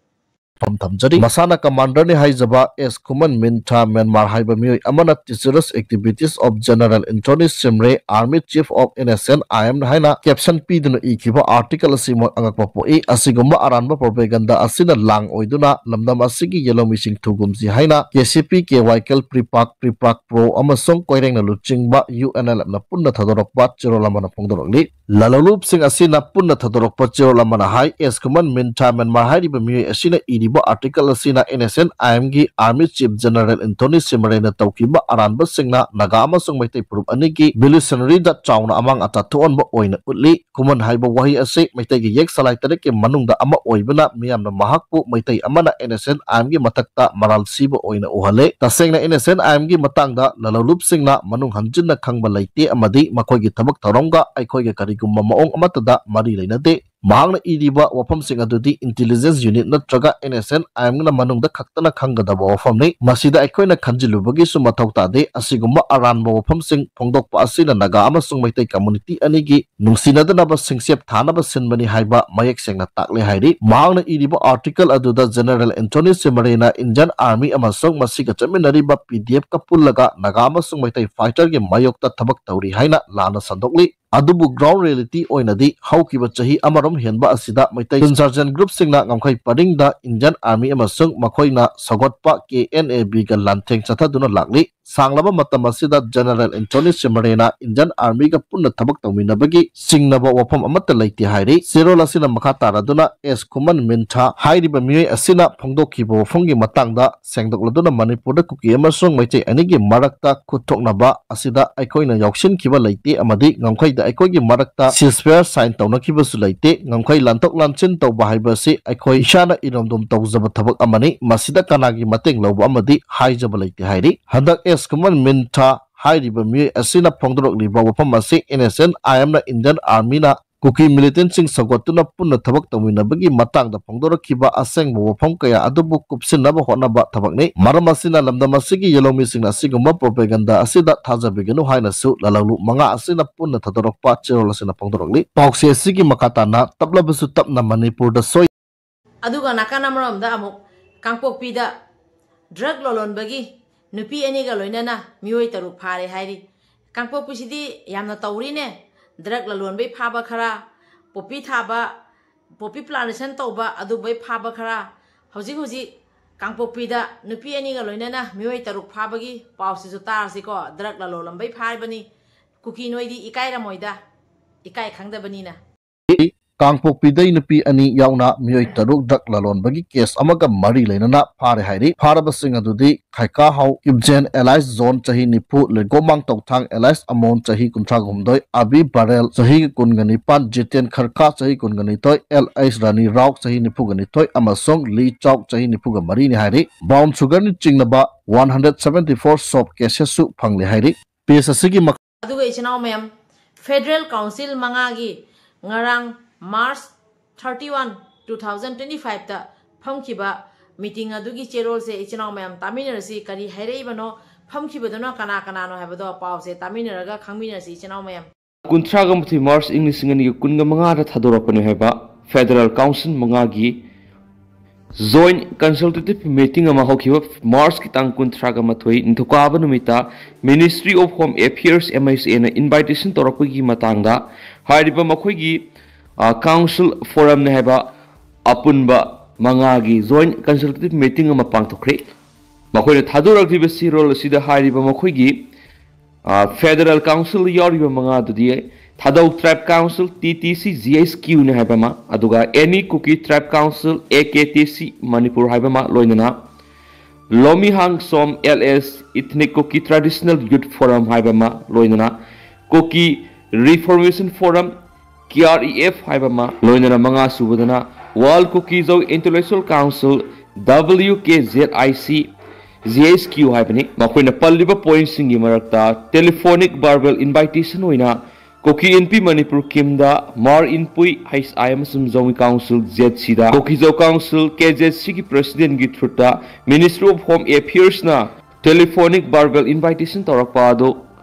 ꯐꯝ ꯊꯝꯖꯔꯤ꯫ ꯃꯁꯥꯅ commanderꯅꯤ ꯍꯥꯏꯖꯕ ꯑꯦꯁ ꯈꯨꯃꯟ ꯃꯤꯟꯊꯥ ꯃ꯭ꯌꯥꯟꯃꯥꯔ ꯍꯥꯏꯕ ꯃꯤꯑꯣꯏ ꯑꯃꯅ Treacherous Activities of General Anthony Shimray, Army Chief of N S N I M ꯍꯥꯏꯅ caption ꯄꯤꯗꯨꯅ ꯏꯈꯤꯕ article ꯑꯁꯤ ꯃꯣꯏ ꯑꯉꯛꯄ ꯄꯣꯛꯏ꯫ ꯑꯁꯤꯒꯨꯝꯕ ꯑꯔꯥꯟꯕ propaganda ꯑꯁꯤꯅ ꯂꯥꯡ ꯑꯣꯏꯗꯨꯅ ꯂꯝꯗꯝ ꯑꯁꯤꯒꯤ ꯌꯦꯂꯧꯃꯤꯁꯤꯡ ꯊꯨꯒꯨꯝꯁꯤ ꯍꯥꯏꯅ K C P, K Y K L, Prepak, Prepak pro ꯑꯃꯁꯨꯡ ꯀꯣꯏꯔꯦꯡꯅ ꯂꯨꯆꯤꯡꯕ U N L Fꯅ ꯄꯨꯟꯅ ꯊꯥꯗꯣꯔꯛꯄ ꯆꯦꯔꯣꯜ ꯑꯃꯅ ꯐꯣꯡꯗꯣꯔꯛꯂꯤ꯫ ꯂꯂꯧꯂꯨꯞꯁꯤꯡ ꯑꯁꯤꯅ ꯄꯨꯟꯅ ꯊꯥꯗꯣꯔꯛꯄ ꯆꯦꯔꯣꯜ ꯑꯃꯅ ꯍꯥꯏ, ꯑꯦꯁ ꯈꯨꯃꯟ ꯃꯤꯟꯊꯥ ꯃ꯭ꯌꯥꯟꯃꯥꯔ ꯍꯥꯏꯔꯤꯕ ꯃꯤꯑꯣꯏ ꯑꯁꯤꯅ ꯏꯔꯤꯕ article ꯑꯁꯤꯅ N S N I Mꯒꯤ Army Chief General Anthony Shimrayꯅ ꯇꯧꯈꯤꯕ ꯑꯔꯥꯟꯕꯁꯤꯡꯅ ꯅꯥꯒꯥ ꯑꯃꯁꯨꯡ ꯃꯩꯇꯩ ꯐꯨꯔꯨꯞ ꯑꯅꯤꯒꯤ revolutionaryꯗ ꯆꯥꯎꯅ ꯑꯃꯥꯡ ꯑꯇꯥ ꯊꯣꯛꯍꯟꯕ ꯑꯣꯏꯅ ꯎꯠꯂꯤ꯫ ꯈꯨꯃꯟ ꯍꯥꯏꯕ ꯋꯥꯍꯩ ꯑꯁꯤ ꯃꯩꯇꯩꯒꯤ ꯌꯦꯛ ꯁꯂꯥꯏ ꯇꯔꯦꯠꯀꯤ ꯃꯅꯨꯡꯗ ꯑꯃ ꯑꯣꯏꯕꯅ ꯃꯤꯌꯥꯝꯅ ꯃꯍꯥꯛꯄꯨ ꯃꯩꯇꯩ ꯑꯃꯅ N S N I Mꯒꯤ ꯃꯊꯛꯇ ꯃꯔꯥꯜ ꯁꯤꯕ ꯑꯣꯏꯅ ꯎꯍꯜꯂꯦ꯫ ꯇꯁꯦꯡꯅ N S N I Mꯒꯤ ꯃꯇꯥꯡꯗ ꯂꯂꯧꯂꯨꯞꯁꯤꯡꯅ ꯃꯅꯨꯡ ꯍꯟꯖꯤꯟꯅ ꯈꯪꯕ ꯂꯩꯇꯦ ꯑꯃꯗꯤ ꯃꯈꯣꯏꯒꯤ ꯊꯕꯛ ꯊꯧꯔꯝꯒ ꯑꯩꯈꯣꯏꯒ ꯀꯔꯤꯒꯨꯝꯕ ꯃꯑꯣꯡ ꯑꯃꯠꯇꯗ ꯃꯔꯤ ꯂꯩꯅꯗꯦ꯫ ꯃꯍꯥꯛꯅ ꯏꯔꯤꯕ ꯋꯥꯐꯝꯁꯤꯡ ꯑꯗꯨꯗꯤ intelligence unit ꯅꯠꯇ꯭ꯔꯒ N S N I M ꯅ ꯃꯅꯨꯡꯗ ꯈꯛꯇꯅ ꯈꯪꯒꯗꯕ ꯋꯥꯐꯝꯅꯤ꯫ ꯃꯁꯤꯗ ꯑꯩꯈꯣꯏꯅ ꯈꯟꯖꯤꯜꯂꯨꯕꯒꯤꯁꯨ ꯃꯊꯧ ꯇꯥꯗꯦ꯫ ꯑꯁꯤꯒꯨꯝꯕ ꯑꯔꯥꯟꯕ ꯋꯥꯐꯝꯁꯤꯡ ꯐꯣꯡꯗꯣꯛꯄ ꯑꯁꯤꯅ ꯅꯥꯒꯥ ꯑꯃꯁꯨꯡ ꯃꯩꯇꯩ community ꯑꯅꯤꯒꯤ ꯅꯨꯡꯁꯤꯅꯗꯅꯕ ꯁꯤꯡꯆꯦꯞ ꯊꯥꯅꯕ ꯁꯤꯟꯕꯅꯤ ꯍꯥꯏꯕ ꯃꯌꯦꯛ ꯁꯦꯡꯅ ꯇꯥꯛꯂꯦ ꯍꯥꯏꯔꯤ꯫ ꯃꯍꯥꯛꯅ ꯏꯔꯤꯕ article ꯑꯗꯨꯗ General Anthony Chimarena Indian Army ꯑꯃꯁꯨꯡ ꯃꯁꯤꯒ ꯆꯠꯃꯤꯟꯅꯔꯤꯕ P D F ꯀ ꯄꯨꯜꯂꯒ ꯅꯥꯒꯥ ꯑꯃꯁꯨꯡ ꯃꯩꯇꯩ fighter ꯒꯤ ꯃꯥꯌꯣꯛꯇ ꯊꯕꯛ ꯇꯧꯔꯤ ꯍꯥꯏꯅ ꯂꯥꯟꯅ ꯁꯟꯗꯣꯛꯂꯤ꯫ ꯑꯗꯨꯕꯨ ground reality ꯑꯣꯏꯅꯗꯤ ꯍꯧꯈꯤꯕ ꯆꯍꯤ ꯑꯃꯔꯣꯝ ꯍꯦꯟꯕ ꯑꯁꯤꯗ ꯃꯩꯇꯩ insurgent group ꯁꯤꯡꯅ ꯉꯝꯈꯩ ꯄꯔꯤꯡꯗ Indian Army ꯑꯃꯁꯨꯡ ꯃꯈꯣꯏꯅ ꯁꯧꯒꯠꯄ K N A B ꯒ ꯂꯥꯟꯊꯦꯡ ꯆꯠꯊꯗꯨꯅ ꯂꯥꯛꯂꯤ꯫ ꯁꯥꯡꯂꯕ ꯃꯇꯝ ꯑꯁꯤꯗ General Anthony Chimarena Indian Army ꯒ ꯄꯨꯟꯅ ꯊꯕꯛ ꯇꯧꯃꯤꯟꯅꯕꯒꯤ ꯆꯤꯡꯅꯕ ꯋꯥꯐꯝ ꯑꯃꯠꯇ ꯂꯩꯇꯦ ꯍꯥꯏꯔꯤ꯫ ꯆꯦꯔꯣꯜ ꯑꯁꯤꯅ ꯃꯈꯥ ꯇꯥꯔꯗꯨꯅ S Khuman Myintha ꯍꯥꯏꯔꯤꯕ ꯃꯤꯑꯣꯏ ꯑꯁꯤꯅ ꯐꯣꯡꯗꯣꯛꯈꯤꯕ ꯋꯥꯐꯝꯒꯤ ꯃꯇꯥꯡꯗ ꯁꯦꯡꯗꯣꯛꯂꯗꯨꯅ ꯃꯅꯤꯄꯨꯔꯗ ꯀꯨꯀꯤ ꯑꯃꯁꯨꯡ ꯃꯩꯇꯩ ꯑꯅꯤꯒꯤ ꯃꯔꯛꯇ ꯈꯨꯠ ꯊꯣꯛꯅꯕ ꯑꯁꯤꯗ ꯑꯩꯈꯣꯏꯅ ꯌꯥꯎꯁꯤꯟꯈꯤꯕ ꯂꯩꯇꯦ ꯑꯃꯗꯤ ꯉꯝꯈꯩꯗ ꯑꯩꯈꯣꯏꯒꯤ ꯃꯔꯛꯇ ceasefire sign ꯇꯧꯅꯈꯤꯕꯁꯨ ꯂꯩꯇꯦ꯫ ꯉꯝꯈꯩ ꯂꯥꯟꯊꯣꯛ ꯂꯥꯟꯁꯤꯟ ꯇꯧꯕ ꯍꯥꯏꯕ ꯑꯁꯤ ꯑꯩꯈꯣꯏ ꯏꯁꯥꯅ ꯏꯔꯣꯝꯗꯣꯝ ꯇꯧꯖꯕ ꯊꯕꯛ ꯑꯃꯅꯤ꯫ ꯃꯁꯤꯗ ꯀꯅꯥꯒꯤ ꯃꯇꯦꯡ ꯂꯧꯕ ꯑꯃꯗꯤ ꯍꯥꯏꯖꯕ ꯂꯩꯇꯦ ꯍꯥꯏꯔꯤ꯫ ꯍꯟꯗꯛ S Khuman Myintha ꯍꯥꯏꯔꯤꯕ ꯃꯤꯑꯣꯏ ꯑꯁꯤꯅ ꯐꯣꯡꯗꯣꯔꯛꯂꯤꯕ ꯋꯥꯐꯝ ꯑꯁꯤ N S N I M ꯅ Indian Army ꯅ ꯀꯨꯀꯤ militant ꯁꯤꯡ ꯁꯧꯒꯠꯇꯨꯅ ꯄꯨꯟꯅ ꯊꯕꯛ ꯇꯧꯃꯤꯟꯅꯕꯒꯤ ꯃꯇꯥꯡꯗ ꯐꯣꯡꯗꯣꯔꯛꯈꯤꯕ ꯑꯁꯦꯡꯕ ꯋꯥꯐꯝ ꯀꯌꯥ ꯑꯗꯨꯕꯨ ꯀꯨꯞꯁꯤꯟꯅꯕ ꯍꯣꯠꯅꯕ ꯊꯕꯛꯅꯤ꯫ ꯃꯔꯝ ꯑꯁꯤꯅ ꯂꯝꯗꯝ ꯑꯁꯤꯒꯤ ꯌꯦꯜꯍꯧꯃꯤꯁꯤꯡꯅ ꯑꯁꯤꯒꯨꯝꯕ propaganda ꯑꯁꯤꯗ ꯊꯥꯖꯕꯤꯒꯅꯨ ꯍꯥꯏꯅꯁꯨ ꯂꯥꯂꯧꯂꯨꯞ ꯃꯉꯥ ꯑꯁꯤꯅ ꯄꯨꯟꯅ ꯊꯥꯗꯣꯔꯛꯄ ꯆꯦꯔꯣꯜ ꯑꯁꯤꯅ ꯐꯣꯡꯗꯣꯔꯛꯂꯤ꯫ ꯄꯥꯎꯆꯦ ꯑꯁꯤꯒꯤ ꯃꯈꯥ ꯇꯥꯅ ꯇꯞꯂꯕꯁꯨ ꯇꯞꯅ ꯃꯅꯤꯄꯨꯔꯗ ꯁꯣꯏ ꯑꯗꯨꯒ ꯅꯥꯀꯟ ꯑꯃꯔꯣꯝꯗ ꯑꯃꯨꯛ ꯀꯥꯡꯄꯣꯛꯄꯤꯗ drug ꯂꯂꯣꯟꯕꯒꯤ ꯅꯨꯄꯤ ꯑꯅꯤꯒ ꯂꯣꯏꯅꯅ ꯃꯤꯑꯣꯏ ꯇꯔꯨꯛ ꯐꯥꯔꯦ ꯍꯥꯏꯔꯤ꯫ ꯀꯥꯡꯄꯣꯛꯄꯤꯁꯤꯗꯤ ꯌꯥꯝꯅ ꯇꯧꯔꯤꯅꯦ꯫ Drug ꯂꯂꯣꯟꯕꯩ ꯐꯥꯕ ꯈꯔ, ꯄꯣꯄꯤ ꯊꯥꯕ, ꯄꯣꯄꯤ plantation ꯇꯧꯕ ꯑꯗꯨꯕꯩ ꯐꯥꯕ ꯈꯔ꯫ ꯍꯧꯖꯤꯛ ꯍꯧꯖꯤꯛ ꯀꯥꯡꯄꯣꯛꯄꯤꯗ ꯅꯨꯄꯤ ꯑꯅꯤꯒ ꯂꯣꯏꯅꯅ ꯃꯤꯑꯣꯏ ꯇꯔꯨꯛ ꯐꯥꯕꯒꯤ ꯄꯥꯎꯁꯤꯁꯨ ꯇꯥꯔꯁꯤꯀꯣ꯫ Drug ꯂꯂꯣꯟꯂꯝꯕꯩ ꯐꯥꯔꯤꯕꯅꯤ꯫ ꯀꯨꯀꯤ ꯅꯣꯏꯗꯤ ꯏꯀꯥꯏꯔꯝꯃꯣꯏꯗ, ꯏꯀꯥꯏ ꯈꯪꯗꯕꯅꯤꯅ꯫ ꯀꯥꯡꯄꯣꯛꯄꯤꯗꯩ ꯅꯨꯄꯤ ꯑꯅꯤ ꯌꯥꯎꯅ ꯃꯤꯑꯣꯏ ꯇꯔꯨꯛ drug ꯂꯂꯣꯟꯕꯒꯤ case ꯑꯃꯒ ꯃꯔꯤ ꯂꯩꯅꯅ ꯐꯥꯔꯦ ꯍꯥꯏꯔꯤ꯫ ꯐꯥꯔꯕꯁꯤꯡ ꯑꯗꯨꯗꯤ ꯈꯥꯏꯀꯥꯍꯥꯎ ꯀꯤꯞꯖꯦꯟ alias John ꯆꯍꯤ ꯅꯤꯐꯨ, ꯂꯩꯒꯣꯃꯥꯡ ꯇꯧꯊꯥꯡ alias ꯑꯃꯣꯟ ꯆꯍꯤ ꯀꯨꯟꯊ꯭ꯔꯥ ꯍꯨꯝꯗꯣꯏ, ꯑꯕꯤ ꯕꯔꯦꯜ ꯆꯍꯤ ꯀꯨꯟꯒ ꯅꯤꯄꯥꯟ, ꯖꯤꯇꯦꯟ ꯈꯔꯀꯥ ꯆꯍꯤ ꯀꯨꯟꯒ ꯅꯤꯊꯣꯏ, ꯑꯦꯜ ꯑꯩꯁ ꯔꯥꯅꯤ ꯔꯥꯎ ꯆꯍꯤ ꯅꯤꯐꯨꯒ ꯅꯤꯊꯣꯏ ꯑꯃꯁꯨꯡ ꯂꯤ ꯆꯥꯎ ꯆꯍꯤ ꯅꯤꯐꯨꯒ ꯃꯔꯤꯅꯤ ꯍꯥꯏꯔꯤ꯫ Brown sugar ꯅ ꯆꯤꯡꯅꯕ one hundred seventy four soap cases ꯁꯨ ꯐꯪꯂꯦ ꯍꯥꯏꯔꯤ꯫ Page ꯑꯁꯤꯒꯤ ꯃꯈꯥ ꯑꯗꯨꯒ ꯏꯆꯤꯟ ꯏꯅꯥꯎ ꯃꯌꯥꯝ, Federal Council ꯃꯉꯥꯒꯤ ꯉꯔꯥꯡ March thirty one, two thousand twenty five ꯇ ꯐꯝꯈꯤꯕ meeting ꯑꯗꯨꯒꯤ ꯆꯦꯔꯣꯜꯁꯦ ꯏꯆꯤꯟ ꯏꯅꯥꯎ ꯃꯌꯥꯝ ꯇꯥꯃꯤꯟꯅꯔꯁꯤ꯫ ꯀꯔꯤ ꯍꯥꯏꯔꯛꯏꯕꯅꯣ, ꯐꯝꯈꯤꯕꯗꯨꯅ ꯀꯅꯥ ꯀꯅꯥꯅꯣ ꯍꯥꯏꯕꯗꯣ ꯄꯥꯎꯁꯦ ꯇꯥꯃꯤꯟꯅꯔꯒ ꯈꯪꯃꯤꯟꯅꯔꯁꯤ ꯏꯆꯤꯟ ꯏꯅꯥꯎ ꯃꯌꯥꯝ꯫ ꯀꯨꯟꯊ꯭ꯔꯥꯒ ꯃꯥꯊꯣꯏ March ꯏꯪ ꯂꯤꯁꯤꯡ ꯑꯅꯤꯒ ꯀꯨꯟꯒ ꯃꯉꯥꯗ ꯊꯥꯗꯣꯔꯛꯄꯅꯤ ꯍꯥꯏꯕ Federal Council ꯃꯉꯥꯒꯤ Joint Consultative Meeting ꯑꯃ ꯍꯧꯈꯤꯕ March ꯀꯤ ꯇꯥꯡ ꯀꯨꯟꯊ꯭ꯔꯥꯒ ꯃꯥꯊꯣꯏ ꯅꯤꯡꯊꯧꯀꯥꯕ ꯅꯨꯃꯤꯠꯇ Ministry of Home Affairs, M H A ꯅ invitation ꯇꯧꯔꯛꯄꯒꯤ ꯃꯇꯥꯡꯗ ꯍꯥꯏꯔꯤꯕ ꯃꯈꯣꯏꯒꯤ ꯑ, Council Forum ꯅꯤ ꯍꯥꯏꯕ ꯑꯄꯨꯟꯕ ꯃꯉꯥꯒꯤ Joint Consultative Meeting ꯑꯃ ꯄꯥꯡꯊꯣꯛꯈ꯭ꯔꯦ꯫ ꯃꯈꯣꯏꯅ ꯊꯥꯗꯣꯔꯛꯂꯤꯕ ꯆꯦꯔꯣꯜ ꯑꯁꯤꯗ ꯍꯥꯏꯔꯤꯕ ꯃꯈꯣꯏꯒꯤ ꯑ, Federal Council ꯌꯥꯎꯔꯤꯕ ꯃꯉꯥꯗꯨꯗꯤ ꯊꯥꯗꯧ Tribe Council, T T C, G H Q ꯅꯤ ꯍꯥꯏꯕ ꯑꯃ, ꯑꯗꯨꯒ Any Kuki Tribe Council, A K T C Manipur ꯍꯥꯏꯕ ꯑꯃ, ꯂꯣꯏꯅꯅ Lomihang Som L S Ethnic Kuki Traditional Youth Forum ꯍꯥꯏꯕ ꯑꯃ, ꯂꯣꯏꯅꯅ Kuki Reformation Forum, K R E F ꯍꯥꯏꯕ ꯑꯃ, ꯂꯣꯏꯅꯅ ꯃꯉꯥ ꯁꯨꯕꯗꯅ World Kuki-Zo Intellectual Council, W K Z I C, G H Q ꯍꯥꯏꯕꯅꯤ꯫ ꯃꯈꯣꯏꯅ ꯄꯜꯂꯤꯕ pointꯁꯤꯡꯒꯤ ꯃꯔꯛꯇ telephonic verbal invitation ꯑꯣꯏꯅ ꯀꯨꯀꯤ ꯏꯟꯄꯤ ꯃꯅꯤꯄꯨꯔ ꯀꯤꯝꯗ, ꯃꯥꯔ ꯏꯟꯄꯨꯏ, H I ꯑꯃꯁꯨꯡ ꯖꯧꯃꯤ Council, Z C ꯗ, ꯀꯨꯀꯤ-ꯖꯧ Council, K Z C ꯒꯤ President ꯒꯤ through the Ministry of Home Affairs ꯅ telephonic verbal invitation ꯇꯧꯔꯛꯄ ꯑꯗꯨ